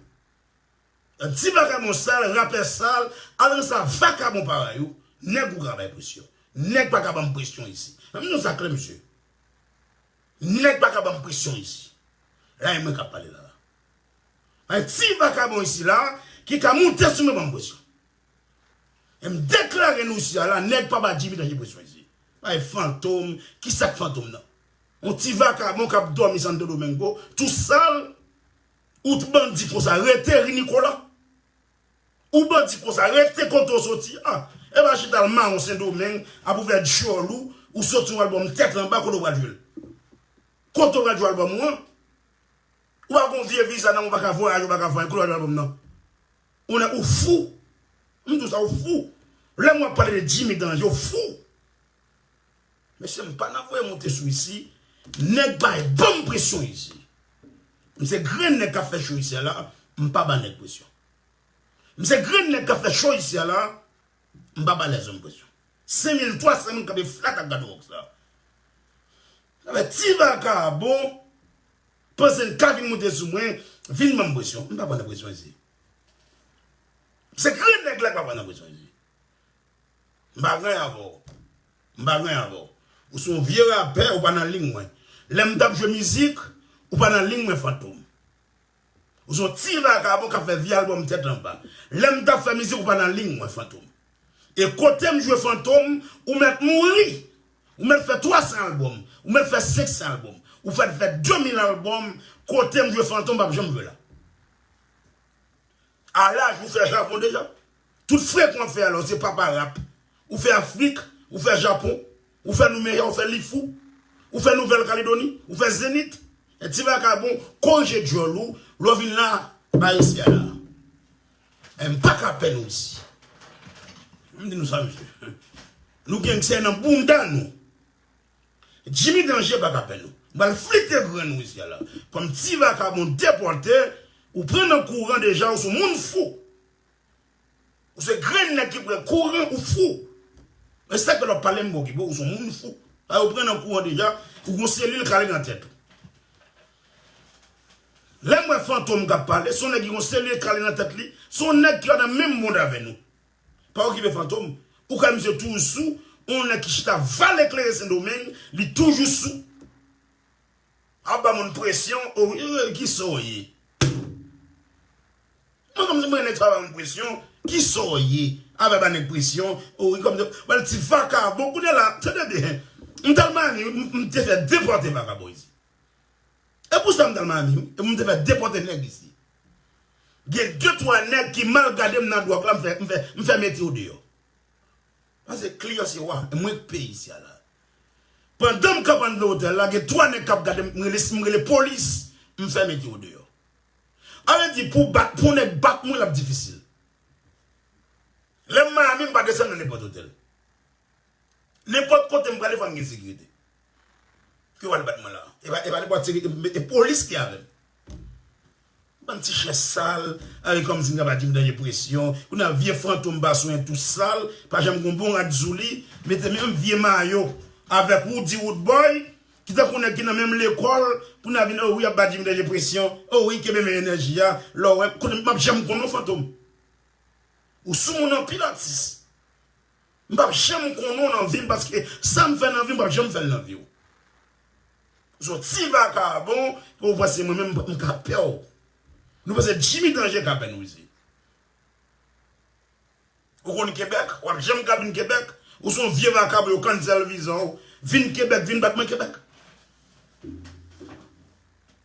Ti vakabon sal, rapè sal, al ranse a vakabon parèy ou, nèg ou ka bay presyon. Nèg pa ka ban m presyon isi. Mwen m di w sa klè, mesye. Nèg pa ka ban m presyon isi. La, e mwen k ap pale la. Bay ti vakabon isi la, ki ka moute sou mwen ban m presyon. E m deklare nou isi a la, nèg pa ba Jimmy Danje presyon isi. Bay Fantom, ki sa k Fantom nan? Yon ti vakabon k ap dòmi Santo Domingo, tou sal, ou t bandi konsa, rete ri Nicolas. Ou bandi konsa, rete kote w soti a. E pa chita al mawon Sendomeng, ap ouvè djòl ou, ou soti yon albòm tèt anba, kote w pral jwe l? Kote w pral jwe albòm ou an? Ou pa gon vye viza nan, ou pa ka vwayaje, ou pa ka fè anyen, kote w pral jwe albòm nan? Ou nèg ou fou. M di w sa, ou fou. Lè m wè w ap pale de Jimmy Danje, ou fou. Mesye, m pa nan voye moute sou isi. Nèg bay ban m presyon isi. M se grenn nèg k ap fè cho isi a la, m pa ba nèg presyon. M se grenn nèg k ap fè cho isi a la, m pa ba lèzòm presyon. Senk mil twa san moun kanpe flat ap gade Rockstar. Sa fè ti vakabon panse l ka vin moute sou mwen, vin ban m presyon. M pa pran nan presyon isi. M se grenn nèg la k pa pran nan presyon isi. M pa gen anyen avè w. M pa gen anyen avè w. Ou se yon vye rapè, ou pa nan liy mwen. Lè m t ap jwe mizik, ou pa nan liy mwen, Fantom. Ou se yon ti vakabon k ap fè vye albòm tèt anba. Lè m t ap fè mizik, ou pa nan liy mwen, Fantom. E kote m jwe Fantom, ou mèt mouri. Ou mèt fè twa san albòm. Ou mèt fè senk san albòm. Ou fèt fè de mil albòm, kote m jwe Fantom, p ap janm jwe la. A laj ou fè Japon deja. Tout frekan w ap fè a la, ou se papa rap. Ou fè Afrik, ou fè Japon, ou fè Noumeya, ou fè Lifou, ou fè Nouvèl Kaledoni, ou fè Zenith. E ti vakabon, korije djòl ou, lè w vin la, bay isi a la. E m pa ka pè nou isi. M di nou sa, mesye. Nou gen sèy nan bounda nou. Jimmy Danje pa ka pè nou. M pral flite grenn nou isi a la. Kòm ti vakabon depòte, ou pran nan kouran deja, ou se yon moun fou. Ou se grenn nèg ki pran kouran, ou fou. E sa ke lòt pale m okipe w, ou se yon moun fou. Sa yo pran nan kouran deja, ou gon selil kale nan tèt ou. Lè m wè Fantom k ap pale, se yon nèg ki gon selil kale nan tèt li, se yon nèg ki nan menm mond avè nou. Pa okipe Fantom. Ou ka misye toujou sou, yon nèg ki chita vale klere Sendomeng, li toujou sou. Ap ba moun presyon, o wi, e, kisa w ye? Mwen kòmsi mwen nèg sa ba moun presyon, kisa w ye? Ap ba nèg presyon, o wi, kòmsi, wè l ti vakabon, kounye a la, tande byen, m t al Miami, m, m te fè depòte vakabon isi. E pou sa m t al Miami, wi, e pou m te fè depòte nèg isi. Gen de twa nèg ki mal gade m nan dwòg la, m fè, m fè, m fè mete yo deyò. Paske kliyan se wa, e mwen k peye isi a la. Pandan m kanpe anndan otèl la, gen twa nèg k ap gade m, m rele, m rele polis, m fè mete yo deyò. A vle di, pou bat, pou nèg bat mwen, l ap difisil. Lè m Miami, m pa desann nan nenpòt otèl. Nenpòt kote m prale, fò m gen sekirite. Ki w al bat mwen la? E pa, e pa nenpòt sekirite, e polis ki avè m. Bann ti chen sal, a, e kòmsi m ka ba Jimmy Danje presyon. Kounye a vye Fantom pa swen tou sal, pa janm gon bon rad sou li, mete menm vye mayo avèk Roody Roodboy, ki tankou nèg ki nan menm lekòl, kounye a vin, o wi, ap ba Jimmy Danje presyon, o wi, kenbe menm enèji a, lè w wè, kote m p ap janm konn non Fantom. Ou soumoun anpil atis. M p ap janm konnen w nan vi m, paske sa m fè nan vi m, m p ap janm fè l nan vi w. Ou se yon ti vakabon, pou w panse mwen menm, m ka pè w. Nou panse Jimmy Danje ka pè nou isi. Ou konn Kebèk, w ap janm ka vin Kebèk. Ou se yon vye vakabon, yo cancel viza w. Vin Kebèk, vin bat mwen Kebèk.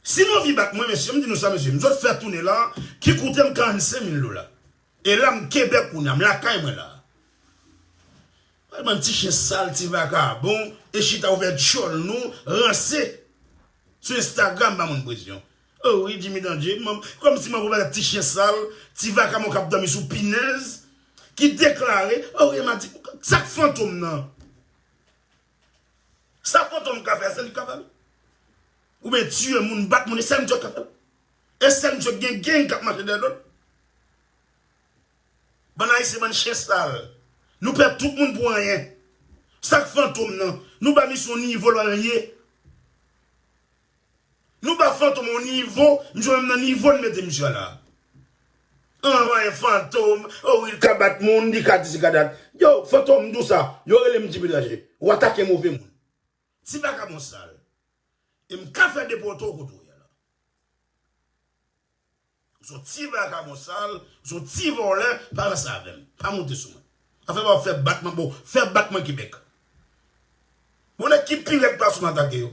Si m anvi bat mwen, mesye, m di nou sa, mesye, m sot fè toune la, ki koute m karannsenk mil dola. E la m Kebèk kounye a, m lakay mwen la. Bann ti chen sal, ti vakabon, e chita ouvè djòl nou, ranse. Sou Instagram, ba moun presyon. O wi, Jimmy Danje, kòmsi m ap wè ti chen sal, ti vakabon k ap dòmi sou pinèz, ki deklare, o wi, m a di, sa k Fantom nan? Sa Fantom ka fè, se li k ka fè l. Oubyen tiye moun, bat moun, e sèl misye k ka fè l. E sèl misye k gen gang k ap mache dèyè do l. Bann Ayisyen, bann chen sal. Nou pè tout moun pou anyen. Sa k Fantom nan? Nou ba misye yon nivo l pa menm ye. Nou ba Fantom yon nivo, misye menm nan nivo n mete misye a la. Anvan yon Fantom, o wi, li ka bat moun, li ka di, li ka dat. Yo, Fantom, m di w sa, yo rele m Jimmy Danje. Ou atake move moun. Ti vakabon sal. E m ka fè depote w kote w ye la. Ou se yon ti vakabon sal, ou se yon ti vòlè, pa ranse avè m. Pa monte sou mwen. Afè pa w fè bat mwen, bon, fè bat mwen Kebèk. Bon, nèg ki pi rèd pase w m atake yo.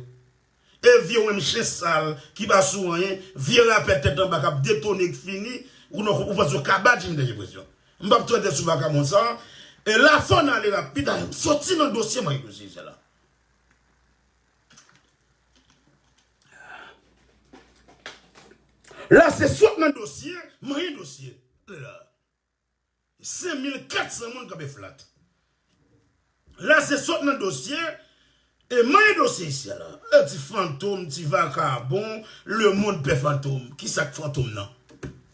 E vye w menm chen sal, ki pa sou anyen, vye rapè tèt anba k ap detone k fini, ou non, ou panse w ka bat Jimmy Danje presyon. M p ap twete sou vakabon sa. E la fò n ale rapid, soti nan dosye mwen, dosye sa la. La se sot nan dosye, manyen dosye. La. Senk mil kat san moun kanpe flat. La se sot nan dosye, e manyen dosye isi a la. E ti fantom, ti vakabon, lemonn pè fantom. Kisa k fantom nan?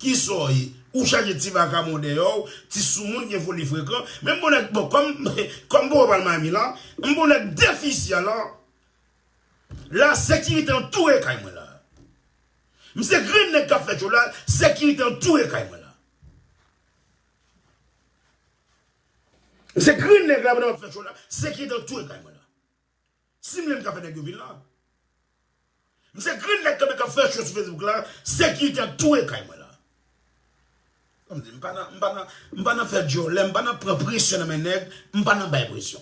Kisa w ye? Ou chaje ti vakabon dèyè w, ti soumoun gen foli frekan. Men m bon nèg, bon, kòm, kòm bon pral Miami la, m bon nèg defisyan la. La, sekirite antoure kay mwen la. M se grenn nèg k ap fè cho la, sekirite antoure kay mwen la. M se grenn nèg la pandan m ap fè cho la, sekirite antoure kay mwen la. Si m vle m ka fè nèg yo vin la. M se grenn nèg kanpe k ap fè cho sou Facebook la, sekirite antoure kay mwen la. Kòm di, m pa nan, m pa nan, m pa nan fè djòlè, m pa nan pran presyon nan men nèg, m pa nan bay presyon.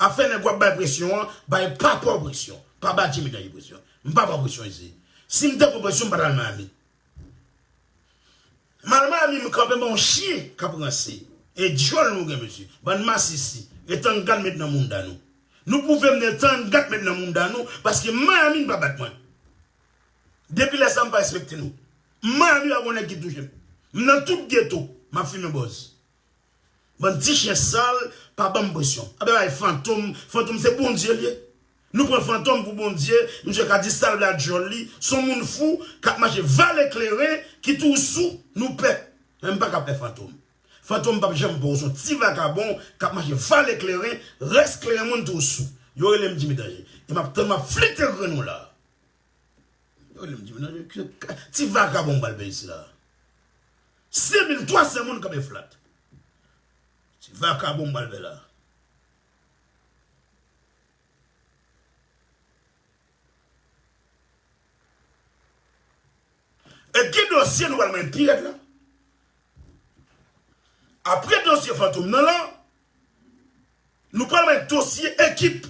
Afè nèg w ap bay presyon an, bay papa w presyon. Pa ba Jimmy Danje presyon. M pa pran presyon isi. Si m te pran presyon, m pa t al Miami. M al Miami, m kanpe ban yon chyen k ap ranse. E djòl nou gen, mesye. Bann masisi. E tanga n met nan mounda nou. Nou pwouve m de tanga n met nan mounda nou, paske Miami n pa bat mwen. Depi lè sa, m pa respekte nou. Miami pa gon nèg ki touche m. M nan tout geto, m ap fimen bòz. Bann ti chen sal, pa ban m presyon. Anben bay fantom, fantom se Bondye l ye. Nou pran fantom pou Bondye, misye ka di sa l vle ak djòl li, se yon moun fou k ap mache vale kleren, ki tou sou, nou pè. Men m pa ka pè fantom. Fantom p ap janm pè w, se yon ti vakabon k ap mache vale kleren, rès kleren moun tou sou. Yo rele m Jimmy Danje. E m ap tann, m ap flite grenn ou la. Yo rele m Jimmy Danje, ti vakabon m pral pè isi la. Senk mil twa san moun kanpe flat. Ti vakabon m pral pè la. E ki dosye nou pral manyen pi rèd la? Apre dosye fantom nan la, nou pral manyen dosye ekip.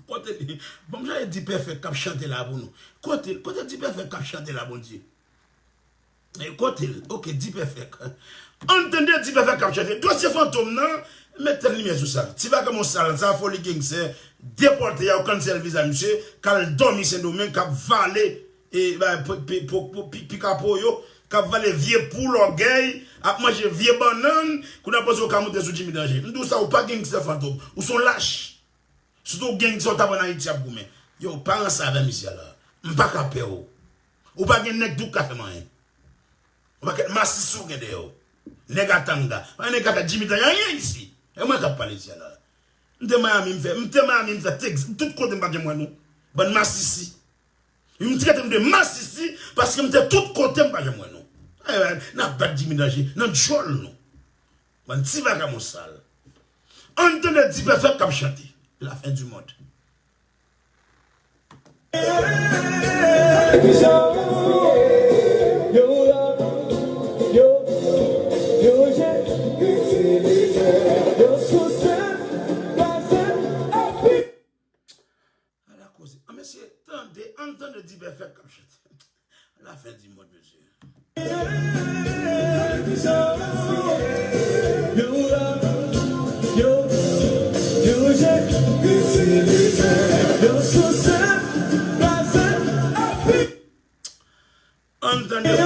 Kote li? Bon, m chaje D-Perfect k ap chante la pou nou. Kote, kote D-Perfect k ap chante la, Bondye? E kote l? Ok, D-Perfect. Ann tande D-Perfect k ap chante. Dosye fantom nan, met tèt limyè sou sa. Ti vakabon sal sa, foli gangstè, depòte a, yo kansèl viza misye, k al dòmi Sendomeng, k ap vale, e, ba, pi, pi, po, po, pi, pikapo yo, k ap vale vye poul, ògèy, ap manje vye bannann, kounye a panse w ka monte sou Jimmy Danje. M di w sa, ou pa gangstè fantom, ou se yon lach. Sitou w gang sa w t ap ann Ayiti ap goumen. Yo, pa ranse avè m isi a la. M pa ka pè w. Ou pa gen nèg tou k ka fè m anyen. Ou pakèt masisi w gen dèyè w. Nèg a tanga. Pa gen nèg ka fè Jimmy Danje anyen isi. E mwen k ap pale isi a la. M te Miami, m fè, m te Miami, m fè Texas, tout kote m pa janm wè nou. Bann masisi. M te rete m de masisi, paske m te tout kote m pa janm wè nou. Ay, ay, n ap bat Jimmy Danje nan djòl nou. Bann ti vakabon sal. Ann tande D-Perfect k ap chante. La fin du monde. Ala koze. An, mesye, tande, ann tande D-Perfect k ap chante. La fin du monde, mesye. Ann tande.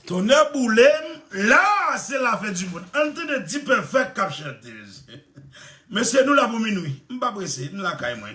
Tonnè boule m, la se la fin du monde. Ann tande D-Perfect k ap chante, mesye. Mesye, nou la pou minwi. M pa prese, m lakay mwen.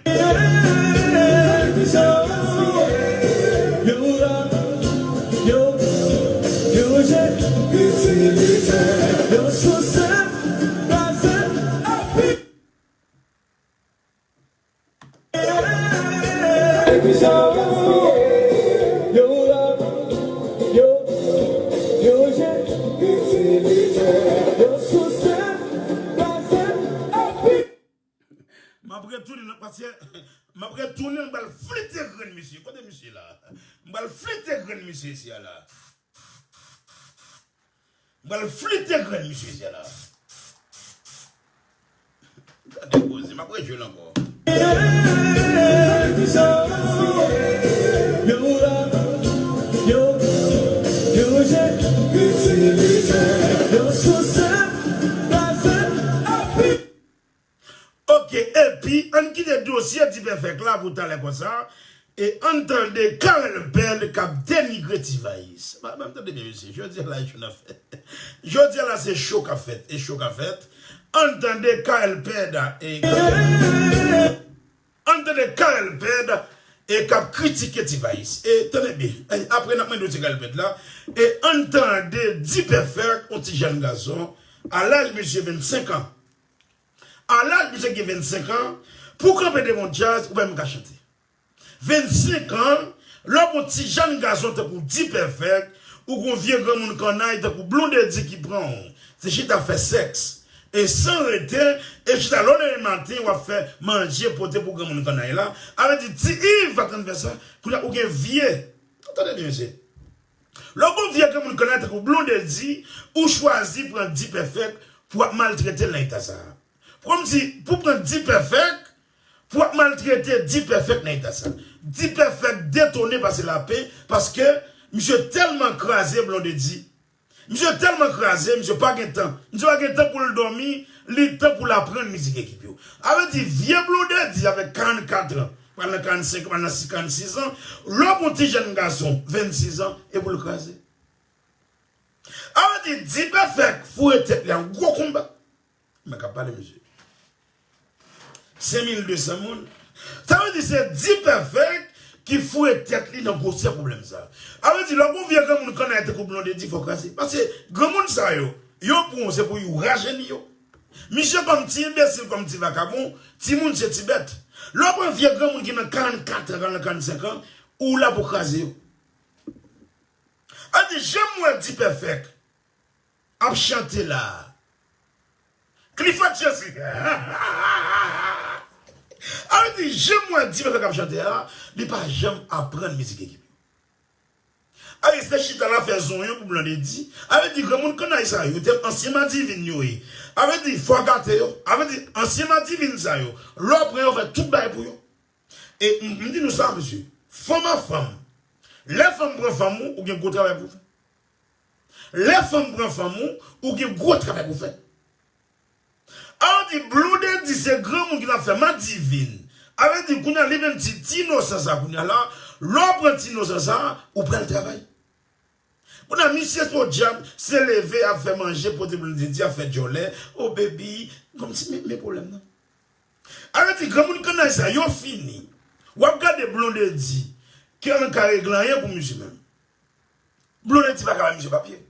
M ap retounen nan, paske m ap retounen, m pral flite grenn misye. Kote misye la? M pral flite grenn misye isi a la. M pral flite grenn misye isi a la. Gade koze, m ap rejwe l ankò. Ok, epi, ann kite dosye Dipèfèk la pou talè konsa, e ann tande Carel Pèd k ap denigre T-Vice. Ba, ba m tande byen, mesye. Jodi a la, e jou n ap fè. Jodi a la, se cho k ap fèt, e cho k ap fèt. Ann tande Carel Pèd, e, ann tande Carel Pèd, e k ap kritike T-Vice. E, tande byen, e, apre n ap mande w ti Carel Pèd la, e ann tande Dipèfèk, yon ti jèn gason, a laj misye vennsenk an. A laj misye gen vennsenk an, pou w kanpe devan yon djaz, ou pa menm ka chante. Vennsenk an, lè w gon ti jèn gason tankou Dipèfèk, ou gon vye granmoun kannay tankou Blondedy ki pran w, se chita fè sèks, e san rete, e chita lè w leve maten, w ap fè manje pote pou granmoun kannay la, avè di, Ti Iv pa konn fè sa, kounye a ou gen vye. Tande byen, mesye. Lè w gon vye granmoun kannay tankou Blondedy, ou chwazi pran Dipèfèk pou w ap maltrete l nan eta sa a. Kòmsi, pou pran Dipèfèk, pou w ap maltrete Dipèfèk nan eta sa a. Dipèfèk detone pase lape, paske misye tèlman kraze Blondedy. Misye tèlman kraze, misye pa gen tan. Misye pa gen tan pou l dòmi, li tan pou l aprann mizik ekip yo. Avè di, vye Blondedy avèk karannkat an, pral nan karannsenk, pral nan karannsis an, lè w gon ti jèn gason vennsis an, e pou l kraze. Avè di, Dipèfèk foure tèt li a yon gwo konba. Men k ap pale, mesye. Senk mil de san moun. Sa vle di se Dipèfèk ki foure tèt li nan gwosè pwoblèm sa. Sa vle di, lè w gon vye granmoun kannay tankou Blondedy, fò w kraze. Paske granmoun sa yo, yo pran w, se pou yo rajeni yo. Misye kòm ti enbesil, kòm ti vakabon, timoun se ti bèt. Lè w pran vye granmoun ki nan karannkat an, nan karannsenk an, ou la pou kraze yo. A di, janm wè Dipèfèk ap chante la. Clifford Chance. A vle di, janm wè Dipèfèk ap chante a, li pa janm aprann mizik ekip yo. A vle di, se chita la fè zonyon pou Blondedy. A vle di, granmoun kannay sa yo, te ansyen madivin yo ye. A vle di, fò gate yo. A vle di, ansyen madivin sa yo, lè w pran yo, fè tout bagay pou yo. E m, m di nou sa, mesye. Fanm a fanm. Lè fanm pran fanm ou, ou gen gwo travay pou w fè. Lè fanm pran fanm ou, ou gen gwo travay pou w fè. A vle di, Blondedy se granmoun ki t ap fè madivin. A vle di, kounye a, li vin ti, ti inosan sa, kounye a la, lè w pran ti inosan sa, ou pral travay. Kounye a, misye se yon dyab, se leve ap fè manje, pote Blondedy ap fè djòlè. Oh baby, kòmsi, men, men pwoblèm nan. A vle di, granmoun kannay sa, yo fini. W ap gade Blondedy, ki an ka regle anyen pou misye menm. Blondedy pa ka bay misye papye.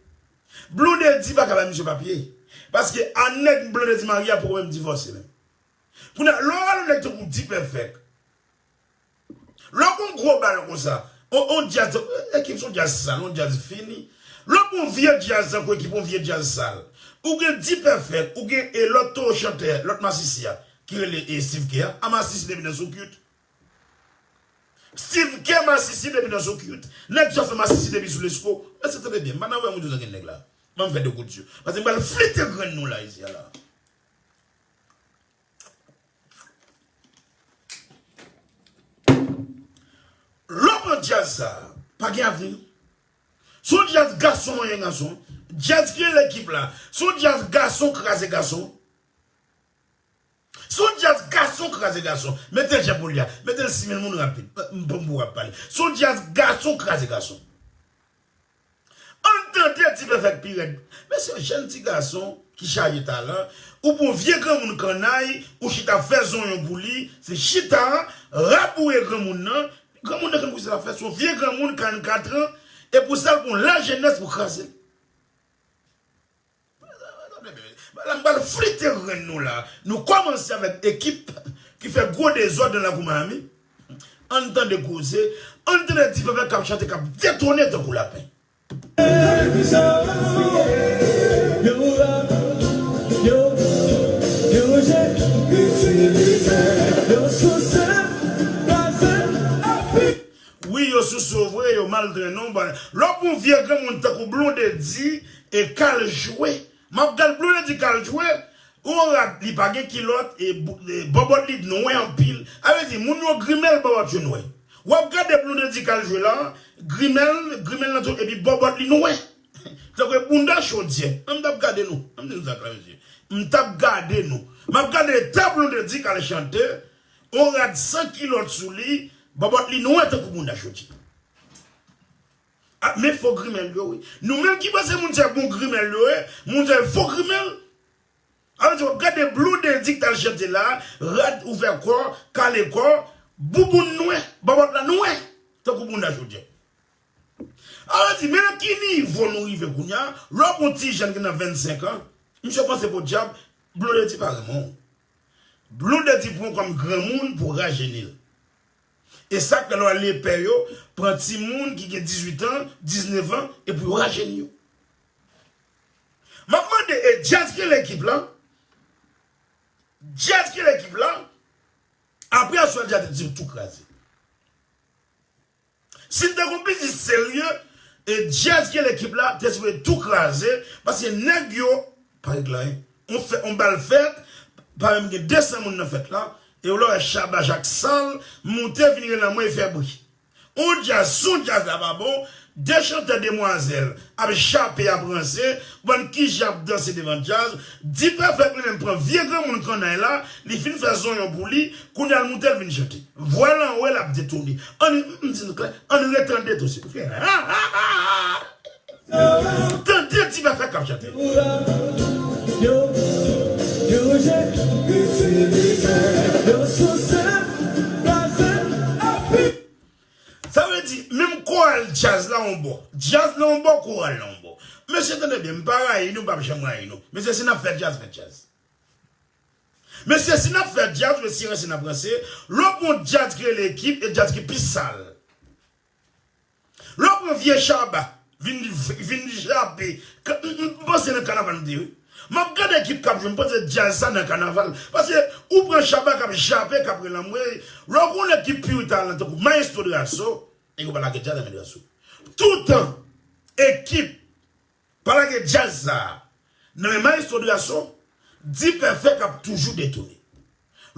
Blondedy pa ka bay misye papye. Paske a nèg Blondedy marye a poko menm divòse menm. Kounye a, lè w al yon nèg tankou Dipèfèk, lè w gon gwo bal konsa, on, on djaz, ekip se on djaz sal, on djaz fini. Lè w gon vye djaz tankou ekip, on vye djaz sal. Ou gen Dipèfèk, ou gen e lòt towo chantè, lòt masisi a, ki rele e Steve Kerr a, a masisi depi nan sou cute. Steve Kerr masisi depi nan sou cute. Nèg sa fè masisi depi sou lesko. Èske tande byen? M pa nan wè moun yo nan gen nèg la. Ban m fè de kout zye. Paske m pral flite grenn nou la, isi a la. Lè w pran djaz sa, pa gen avni. Se yon djaz gason manyen gason. Djaz ki rele ekip la. Se yon djaz gason kraze gason. Se yon djaz gason kraze gason. Mete l jan pou l ye a. Mete l sis mil moun rapid. M, m, m pou w ap pale. Se yon djaz gason kraze gason. Ann tande ti Dipèfèk pi rèd. Mesye, jèn ti gason ki chaje talan, ou pran vye granmoun kannay, ou chita fè zonyon pou li, se chita, raboure granmoun nan, granmoun nan konn kisa l ap fè, se yon vye granmoun karannkat an, e pou sa l pran lajenès pou kraze l. La m pral flite grenn nou la. Nou kòmanse avèk ekip ki fè gwo dezòd nan lakou Miami. Ann tande koze, ann tande Dipèfèk k ap chante, k ap detone tankou lapen. Wi, yo souse w vre, yo mal trennen w. Lè w pran yon vye granmoun tankou Blondedy e k al jwe. M ap gad Blondedy k al jwe, yon rad li pa gen kilòt, e bò-, e bòbòt li nwè anpil. A vle di, moun yo grimèl, bòbòt yo nwè. W ap gade Blondedy k al jwe la, grimèl, grimèl nan tou, epi bòbòt li nwè. Tankou bounda chodyè. An m t ap gade nou. An m di nou sa klè, mesye. M t ap gade nou. M ap gade eta Blondedy k al chante, yon rad san kilòt sou li, bòbòt li nwè tankou bounda chodyè. A, men fo grimèl yo, wi. Nou menm ki panse moun sa bon grimèl yo ye, moun sa fo grimèl. Alò, w ap gade Blondedy k t al chante la, rad ouvè kò, kale kò, bouboun nwè, bòbòt la nwè, tankou bounda chodyè. Alò, di, men nan ki nivo nou rive kounye a, lè w pran yon ti jèn ki nan vennsenk an, misye panse podyab, Blondedy pa renmen w. Blondedy pran w kòm granmoun pou rajeni l. E sa k fè lè w al epè yo, pran timoun ki gen dizuit an, diznèf an, epi yo rajeni yo. M ap mande, e djaz ki rele ekip la? Djaz ki rele ekip la? Apre aswè a, djaz te di tou kraze. Si n te gon biznis serye, e djaz ki rele ekip la te sipoze tou kraze, paske nèg yo pa regle anyen. On fè, on bal fèt, pa menm gen de san moun nan fèt la, e w la wè Shabba Jack sal, moute vin rele anmwey fè bri. On djaz, si on djaz la pa bon, de chantè demwazèl ap jape, ap ranse, bann kije ap danse devan djaz, Dipèfèk li menm pran vye granmoun kannay la, li fin fè zonyon pou li, kounye a l moute l vin chante. Vwa l anwo l ap detone. Ann, m di nou klè, ann retande tou, silvouplè. Tande Dipèfèk k ap chante. Sa vle di, menm koral djaz la yon bò. Djaz la yon bò, koral la yon bò. Mesye, tande byen, m pa rayi nou, m p ap janm rayi nou. Mesye, si n ap fè djaz, fè djaz. Mesye, si n ap fè djaz, mesye, ranse n ap ranse. Lè w pran djaz ki rele ekip, e djaz ki pi sal. Lè w pran vye Shabba, vin, vin jape. Ka-, m, m, m panse nan kanaval m te ye, wi. M ap gade ekip k ap jwe, m panse djaz sa nan kanaval. Paske ou pran Shabba k ap jape, k ap rele anmwey. Lè w gen yon nèg ki pi talan tankou Maestro Drasso, nèg yo pa lage djaz nan men Drasso. Toutan, ekip pa lage djaz sa a nan men Maestro Drasso, Dipèfèk ap toujou detone.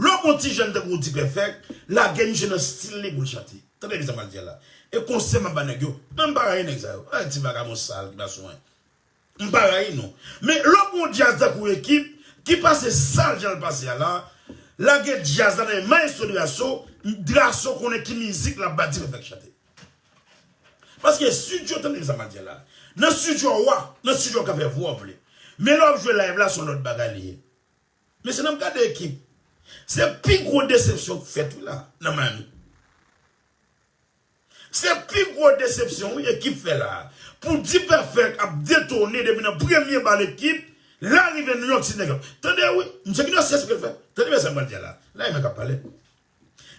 Lè w pran ti jèn tankou Dipèfèk, lage misye nan stil li pou l chante. Tande byen sa m pral di a la. E konsèy m ap ba nèg yo, men m pa rayi nèg sa yo. Ay, ti vagabon sal ki pa sou mwen. M pa rayi nou. Men lè w pran yon djaz tankou ekip, ki pase sal jan l pase a la, lage djaz la nan men Maestro Drasso, Drasso konnen ki mizik l ap ba Dipèfèk chante. Paske estidyo, tande sa m ap di a la. Nan estidyo a, w a, nan estidyo a w ka fè vwa w vle. Men lè w ap jwe live la, se yon lòt bagay li ye. Mesye, n ap gade ekip. Se pi gwo desepsyon k fèt, wi, la, nan Miami. Se pi gwo desepsyon, wi, ekip fè la. Pou Dipèfèk ap detone depi nan premye bal ekip, la rive New York City, nèg yo. Tande, wi, misye ki nan syèj pou l fè. Tande byen sa m pral di a la. La, e mwen k ap pale.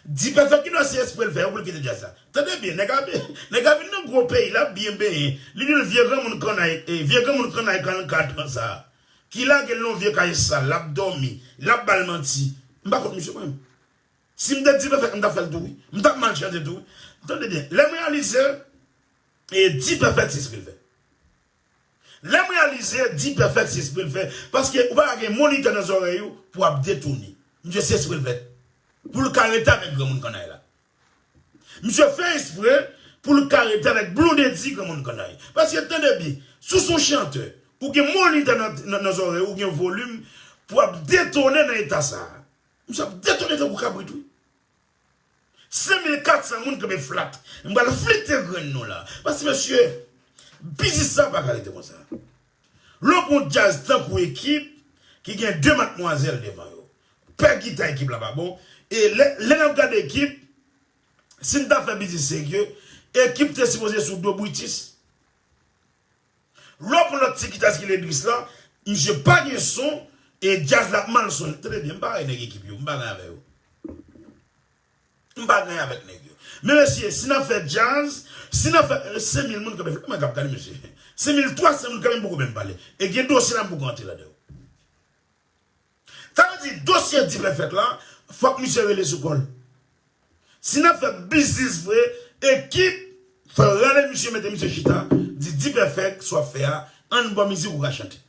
Dipèfèk ki nan se espre l fè yo pou l kite djaz la. Tande byen, nèg la, nèg la vin nan gwo peyi, l ap byen benyen. Li di l vye granmoun kannay, e, vye granmoun kannay karannkat an sa a, ki lage l nan vye kay sal, l ap dòmi, l ap ba l manti. M pa kont misye mwen menm. Si m te Dipèfèk, m t ap fè l tou wi. M t ap mal chante tou wi. Tande byen, lè m reyalize, e, Dipèfèk se espre l fè. Lè m reyalize, Dipèfèk se espre l fè, paske ou pa ka gen monitè nan zòrèy ou pou w ap detone. Misye se espre l fè. Pou l ka rete avèk granmoun kannay la. Misye fè espre pou l ka rete avèk Blondedy granmoun kannay. Paske tande byen, si w se yon chantè, ou gen monitè nan, nan, nan zòrèy ou, ou gen volim, pou w ap detone nan eta sa a. Misye ap detone tankou kabrit wi. Senk mil kat san moun kanpe flat. M pral flite grenn nou la. Paske mesye, Biznis sa pa ka rete konsa. Lè w pran yon djaz tankou Ekip, ki gen de madmwazèl devan yo. Pè gita Ekip la pa bon. E lè, lè n ap gade Ekip, si n ta fè biznis serye, Ekip te sipoze sou do Britis. Lè w pran lòt ti gitayis ki Ledris la, misye pa gen son, e djaz la ap mal sonnen. Tande byen, m pa rele nèg Ekip yo, m pa gen avè yo. M pa gen avèk nèg yo. Men mesye, si n ap fè djaz, si n ap fè, e, senk mil moun kanpe, kòman k ap gade mesye? Senk mil twa san moun kanpe, m poko menm pale. E gen dosye la m poko antre ladan yo. Sa vle di, dosye D-Perfect la, fòk misye rele sou kò l. Si n ap fè biznis vre, Ekip, fò rale misye, mete misye chita, di D-Perfect, sa w ap fè a, ann ba w mizik ou ka chante.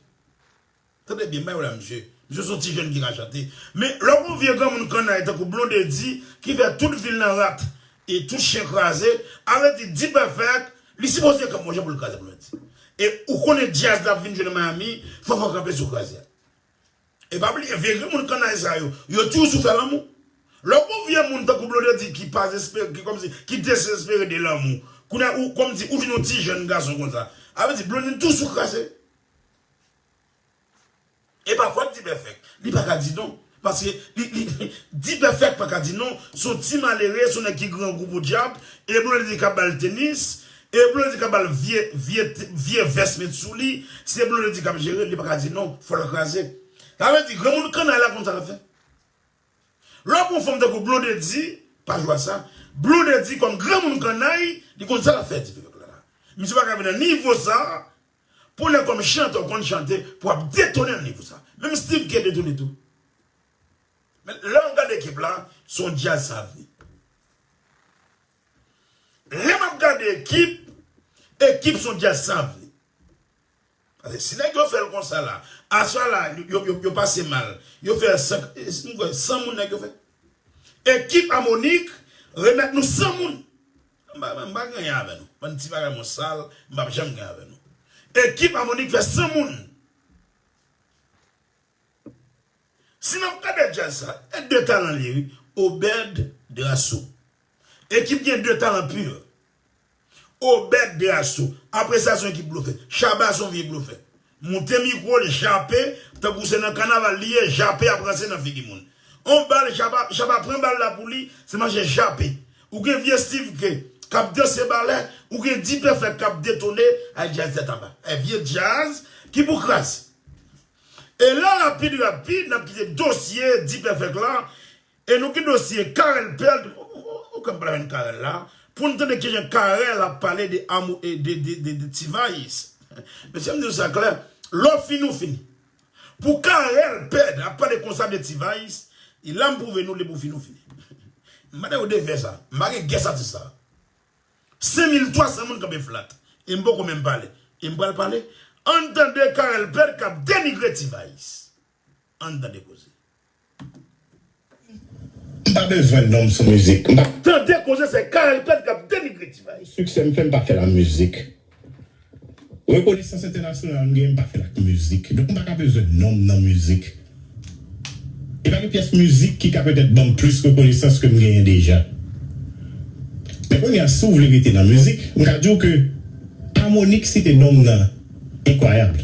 Tande byen, m ba yo la, misye. Misye se yon ti jèn ki ka chante. Men, lè w gon vye granmoun kannay tankou Blondedy, ki fè tout vil nan rat, e tout chen kraze, a vle di, D-Perfect, li sipoze kanpe yon jan pou l kraze Blondedy. E ou konnen djaz la ap vin jwe nan Miami, fò, fò kanpe sou kraze a. E pa bliye, vye granmoun kannay sa yo, yo toujou sou fè lanmou. Lè w gon vye moun tankou Blondedy ki pa dezespere, ki kòmsi, ki dezespere de lanmou. Kounye a, ou, kòmsi, ou vin yon ti jèn gason konsa. A vle di, Blondedy toujou kraze. E pa fòt D-Perfect. Li pa ka di non. Paske li, li, D-Perfect pa ka di non. Se yon ti malere, se yon nèg ki grangou podyab. E Blondedy k ap ba l tenis. E Blondedy k ap ba l vye, vye, vye vès met sou li. Se Blondedy k ap jere, li pa ka di non. Fò l kraze. Sa vle di, granmoun kannay la konn sa l ap fè. Lè w pran yon fanm tankou Blondedy, pa jwe a sa. Blondedy kòm granmoun kannay, li konn sa l ap fè, D-Perfect la. Misye pa ka vin nan nivo sa, pou nèg kòm chantè w konn chante, pou w ap detone nan nivo sa. Menm Steve Kerr detone tou. Men lè w gade Ekip la, se yon djaz sa vle. Lè m ap gade Ekip, Ekip se yon djaz sa vle. Paske si nèg yo fè l konsa la, aswè la, yo, yo, yo pase mal. Yo fè san, m kwè, san moun nèg yo fè. Ekip Amonik remèt nou san moun. M pa, m pa gen anyen avè nou. Bann ti bagay mwen sal, m p ap janm gen avè nou. Ekip Amonik fè san moun. Si n ap gade djaz sa, e de talan li ye, wi. Obed Drasso. Ekip gen de talan pur. Obed Drasso. Apre sa, se yon ekip blofè. Shabba se yon vye blofè. Moute mikwo l, jape, tankou se nan kanaval li ye, jape ap ranse nan figi moun. On bal, Shabba, Shabba pran bal la pou li, se manje jape. Ou gen vye Steve Kerr k ap danse balè, ou gen D-Perfect k ap detone, ay djaz tèt anba. Ay vye djaz ki pou kraze. E la, rapid, rapid, n ap kite dosye D-Perfect la. E nou gen dosye Carel Pèd. Ou, ou, ou, ou konn pale avèk Carel la. Pou n tande kijan Carel ap pale de Amo-, e de, de, de, de T-Vice. Mesye, m di nou sa klè. Lè w fini, ou fini. Pou Carel Pèd ap pale konsa de T-Vice, e la m pwouve nou, lè pou fini, ou fini. M mande yo de vè sa. M pa gen gè sa di sa. Senk mil twa san moun kanpe flat. E m poko menm pale. E m pral pale. Ann tande Carel Pèd k ap denigre T-Vice. Ann tande koze. M pa bezwen nonm sou mizik. M pa Tande koze, se Carel Pèd k ap denigre T-Vice. Siksè m fè, m pa fè lamizik. Rekonesans entènasyonal m genyen, m pa fè l ak mizik. Donk, m pa ka bezwen nonm nan mizik. E pa gen pyès mizik ki ka petèt ban m plis rekonesans ke m genyen deja. Men kounye a, si w vle rete nan mizik, m ka di w ke Amonik site non m nan enkwayab.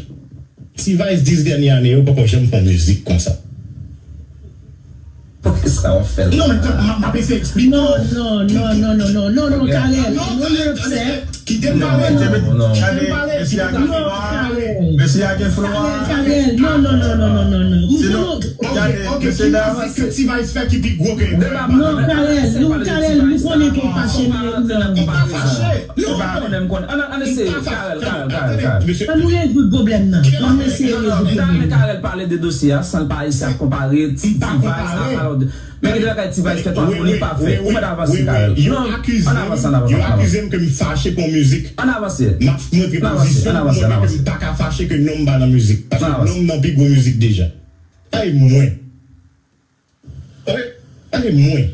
T-Vice dis dènye ane yo poko janm fè yon mizik konsa. Poukisa w ap fè l? Non, men m, m ap eseye eksplike w. Non, non, non, Carel. Non, non, non, Carel. Kite m pale. Non, non, non. Kite m pale. Mesye a gen fwa. Mesye a gen fwa. Carel, Carel, non, non, non. Sinon, gade, mesye dam. Ki mizik ke T-Vice fè ki pi gwo ke... Non, Carel, non, Carel, nou konnen ke w fache, men non. M pa fache. Non, m konnen, m konnen. Ann, ann eseye, Carel, Carel, Carel, Carel. Ann nou rezoud pwoblèm nan. Ann eseye rezoud pwoblèm nan. Carel pale de dosye a san l pa eseye ap konpare T-Vice a, alò, men gen de bagay T-Vice fè tou, Amonik pa fè. Ou mèt avanse, Carel. Non, ann avanse, ann avanse, ann avanse. Yo akize m ke m fache pou yon mizik. Ann avanse. M ap montre pozisyon m, montre ke m pa ka fache ke non m pa nan mizik. Paske non m nan pi gwo mizik deja. Ay mwen. Tande, tande mwen.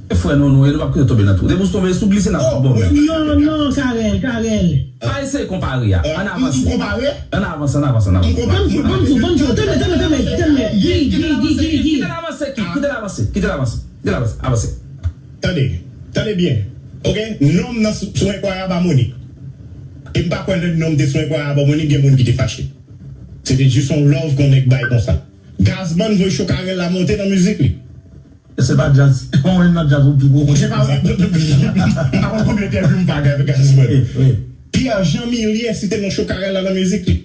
E frè nou, nou ye, nou p ap kite tonbe nan twou. Depi w tonbe, si w glise, n ap pran bò menm. Non, non, Carel, Carel. Pa eseye konpare a. Ann avanse. M konpare? Ann avanse, ann avanse, ann avanse. M konpare? Bon, bon, bon, bon, tande, tande, tande, tande. Guy, Guy, Guy, Guy, Guy. Kite l avanse, Guy, kite l avanse, kite l avanse, kite l avanse, avanse. Tande, tande byen. Ok? Non m nan sou, sou enkwayab Amonik. E m pa kwè lè nonm te sou enkwayab amoni gen moun ki te fache. Se te jis yon love kon nèg bay konsa. Gazman voye cho Carel la monte nan mizik li. Se pa djaz. Mwen menm nan djaz ou pi gwo. Se pa m pa konn konbyen entèvyou m pa gen avèk Gazman. Pierre Jean Milier site non cho Carel la nan mizik li.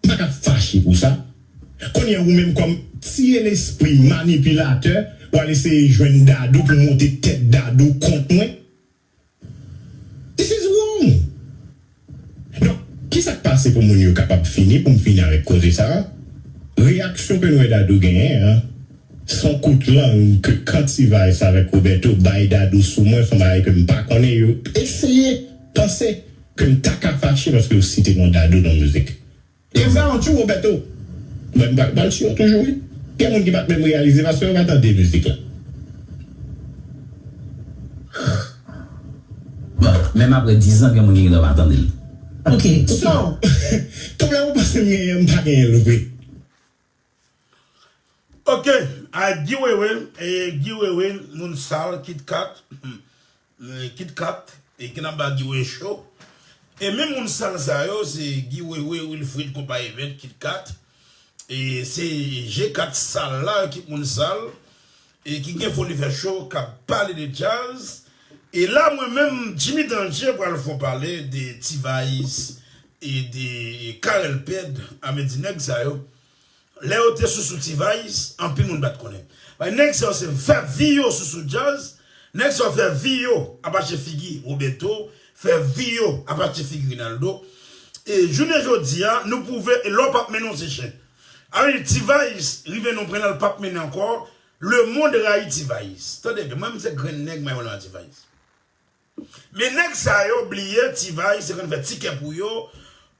M pa ka fache pou sa. Kounye a ou menm kòm tiye lespri manipilatè, w al eseye jwenn Dadou pou monte tèt Dadou kont mwen. This is wrong. Donk, kisa k pase pou moun yo kapab fini, pou m fini avèk koze sa a? Reyaksyon ke nou wè Dadou genyen an, se yon kout lang ke kan T-Vice avèk Roberto bay Dadou sou mwen, se yon bagay ke m pa konnen, yo eseye panse ke m ta ka fache paske yo site non Dadou nan mizik. E m ka yon tchou Roberto. Mwen m pral tchou yo toujou wi. Gen moun ki pa t menm reyalize paske yo pa tande mizik la. Bon, menm apre diz an gen moun ki gentan pa tande l. Ok. So, pwoblèm ou panse m genyen m pa genyen l vre. Ok, a Guy Wewe, e Guy Wewe, moun sal, Kit Kat, Kit Kat, e ki nan ba Guy Wewe cho. E menm moun sal sa yo, se Guy Wewe, Wilfrid, konpayi vèt, Kit Kat. E se G kat sal la, ekip moun sal, e ki gen foli fè cho, k ap pale de djaz. E la, mwen menm, Jimmy Danger pral fè w pale de T-Vice e de Carel Ped, a vle di nèg sa yo. Lè yo te sou sou T-Vice, anpil moun pa t konnen. Bay nèg sa yo se fè vi yo sou sou djaz, nèg sa yo fè vi yo ap achte figi Roberto, fè vi yo ap achte figi Rinaldo. E jounen jodi a, nou pwouve e lè w p ap mennen w se chen. A vle di T-Vice rive nan yon pwen la l p ap mennen ankò, lemonn rayi T-Vice. Tande byen, mwen menm se grenn nèg mwen renmen T-Vice. Men nèg sa yo bliye T-Vice te konn fè tikè pou yo,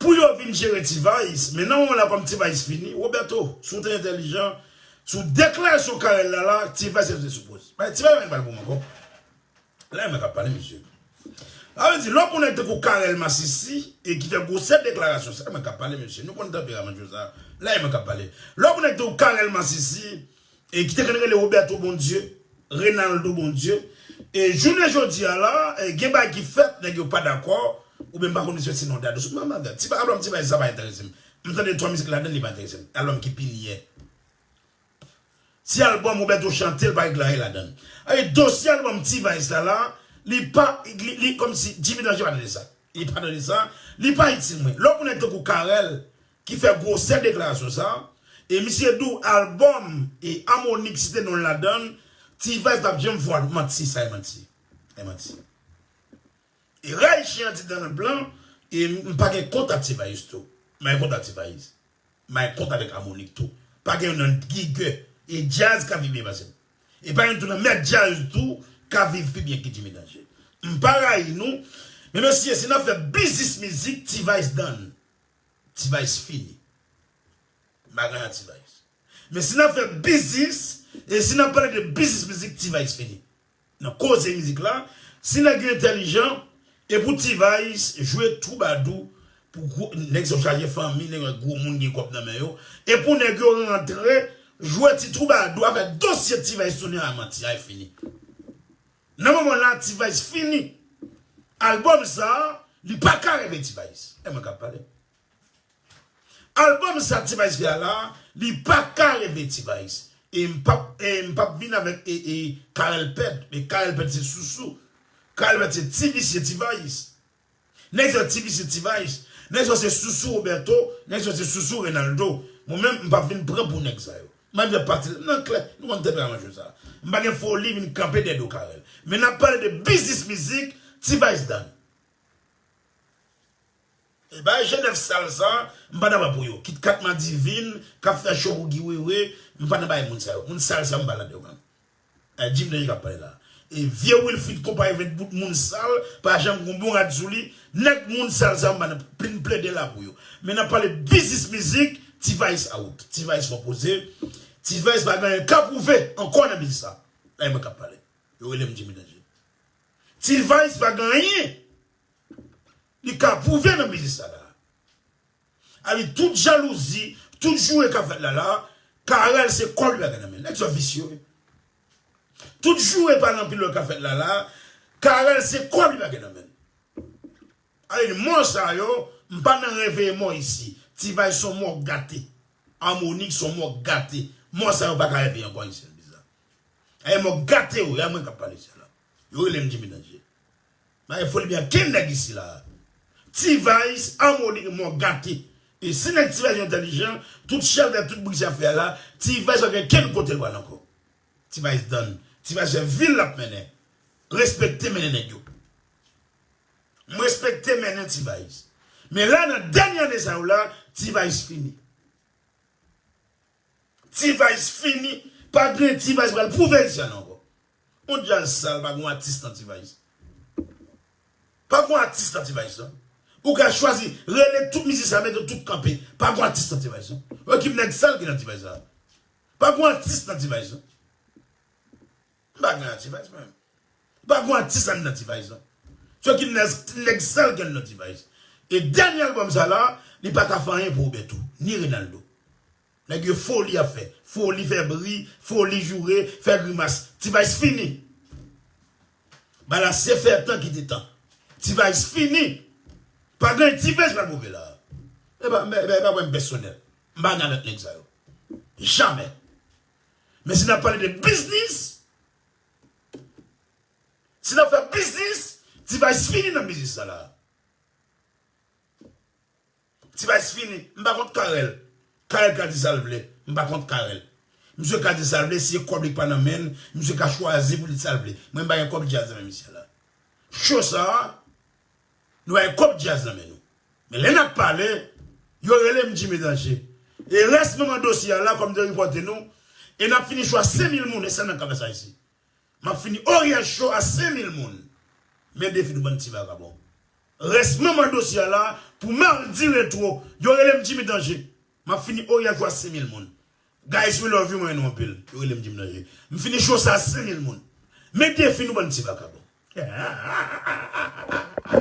pou yo vin jere T-Vice, men nan moman la kòm T-Vice fini, Roberto, si w te entèlijan, sou deklarasyon Carel la la, T-Vice te sou poz. Bay T-Vice pa gen bal pou mwen ankò. La e mwen k ap pale mesye. Sa vle di lè w pran nèg tankou Carel Masisi e ki fè gwosè deklarasyon sa, e mwen k ap pale mesye. Nou konn tanperaman Joe sa. La e mwen k ap pale. Lè w pran nèg tankou Carel Masisi e ki te konn rele Roberto Bondye, Renaldo Bondye. E jounen jodi a la, e, gen bagay ki fèt, nèg yo pa dakò, oubyen m pa konn si se non Dadou. Mwen, mwen, ti album T-Vice sa pa enterese m. M tande twa mizik ladan l, li pa enterese m. Album ki pi nyè. Si album Roberto chante, l pa deklare ladan l. Ay, dosye album T-Vice la la, li pa, li, li kòmsi Jimmy Danger pa tande sa. Li pa tande sa. Li pa itil mwen. Lè w pran nèg tankou Carel, ki fè gwosè deklarasyon sa, e misye di w album e Harmonik site non l ladan l, T-Vice p ap janm fè w manti, sa e manti. E manti. E ray chen an ti dan l blan, e m pa gen kont ak T-Vice tou. M pa gen kont ak T-Vice. M pa gen kont avèk Harmonik tou. Pa gen youn nan gigè. E djaz ka viv byen pase m. E pa gen youn tou nan mèt djaz tou ka viv pi byen ke Jimmy Danger. M pa rayi nou. Men mesye, si n ap fè biznis mizik, T-Vice done. T-Vice fini. M pa gen anyen ak T-Vice. Men si n ap fè biznis, e si n ap pale de biznis mizik, T-Vice fini. Nan koze mizik la, si nèg yo entèlijan, e pou T-Vice jwe twoubadou, pou gwo, nèg sa yo chaje fanmi, nèg yo gwo moun gen kòb nan men yo, e pou nèg yo rantre, jwe ti twoubadou, afè dosye T-Vice tounen a manti, a fini. Nan moman la, T-Vice fini. Album sa, li pa ka reve T-Vice. E mwen k ap pale. Album sa T-Vice fè a la, li pa ka reve T-Vice. E m p ap, e m p ap vin avèk e, e Carel Ped, men Carel Ped se sousou. Carel Ped se ti visye T-Vice. Nèg sa ti visye T-Vice. Nèg sa se sousou Roberto, nèg sa se sousou Renaldo. Mwen menm, m p ap vin pran pou nèg sa yo. M ap vin pati nan klè, nou konn tanperaman Joe sa. M pa gen foli vin kanpe dèyè do Carel. Men n ap pale de biznis mizik, T-Vice done. E bay Jenèf sal sa, m pa dakò pou yo. Kit Kat Madivin, k ap fè cho pou Guy Wewe, m pa nan bay moun sa yo. Moun sal sa yo, m pa ladan yo menm. E Jim Danger k ap pale la. E vye Wilfrid konpayi vent bout moun sal, pa janm gon bon rad sou li. Nèg moun sal sa yo, m pa nan plin plede la pou yo. Men n ap pale biznis mizik, T-Vice out. T-Vice fò poze. T-Vice pa gen anyen ka pwouve ankò nan biznis sa. La e mwen k ap pale. Yo rele m Jimmy Danger. T-Vice pa gen anyen li ka pwouve nan biznis sa la. Avèk tout jalouzi, tout joure k ap fèt la la, Carel se kòb li pa gen nan men l. Nèg sa visye wi. Tout joure pale anpil lò k ap fèt la la, Carel se kòb li pa gen nan men l. Ale, mò sa yo, m pa nan reveye mò isi. T-Vice se yon mò gate. Harmonik se yon mò gate. Mò sa yo pa ka reveye ankò isi, bizarre. E mò gate yo, e a mwen k ap pale isi la. Yo rele m Jimmy Danje. M pa gen foli byen kenn nèg isi la. T-Vice, Harmonik, mò gate. E si nèg T-Vice yo entèlijan, tout chèlbè, tout bri sa fè la, T-Vice pa gen kenn kote l pral ankò. T-Vice done. T-Vice se vil l ap mennen. Respekte mennen nèg yo. M respekte mennen T-Vice. Men la, nan dènye ane sa yo la, T-Vice fini. T-Vice fini. Pa gen T-Vice pral pwouve isi a non ankò. Yon djaz sal, pa gen atis nan T-Vice. Pa gen atis nan T-Vice non. Ou ka chwazi, rele tout mizisyen, mete tout kanpe. Pa gen atis nan T-Vice non. Yo ki nèg sal ki nan T-Vice la. Pa gen atis nan T-Vice non. M pa gen nan T-Vice menm. Pa gen atis anndan T-Vice non. Se ki nèg, nèg sal ki anndan T-Vice. E dènye albòm sa la, li pa ka fè anyen pou Roberto, ni Reynaldo. Nèg yo foli y ap fè. Foli fè bri, foli joure, fè grimas. T-Vice fini. Bagay la se fè tan kite tan. T-Vice fini. Pa gen T-Vice pral pwouve la. E pa, e pa, e pa pwen pèsonèl. M pa gen avèk nèg sa yo. Jamè. Men si n ap pale de biznis, si n ap fè biznis, T-Vice fini nan biznis sa la. T-Vice fini. M pa kont Carel. Carel ka di sa l vle. M pa kont Carel. Misye ka di sa l vle, si se kòb li k pa nan men l, misye ka chwazi pou li di sa l vle. Mwen m pa gen kòb djaz nan men misye la. Cho sa a, nou pa gen kòb djaz nan men nou. Men lè n ap pale, yo rele m Jimmy Danje. E rès manman dosye a la, kòm te ripòte nou, e n ap fini cho a senk mil moun, e sèlman k ap fè sa isi. M ap fini Oriel Show a senk mil moun. Men defi nou bann ti vagabon. Rès manman dosye a la, pou Mardi Retro, yo rele m Jimmy Danje. M ap fini Oriel Show a senk mil moun. Guys, we love you, mwen renmen nou anpil. Yo rele m Jimmy Danje. M fini show sa a senk mil moun. Men defi nou bann ti vagabon.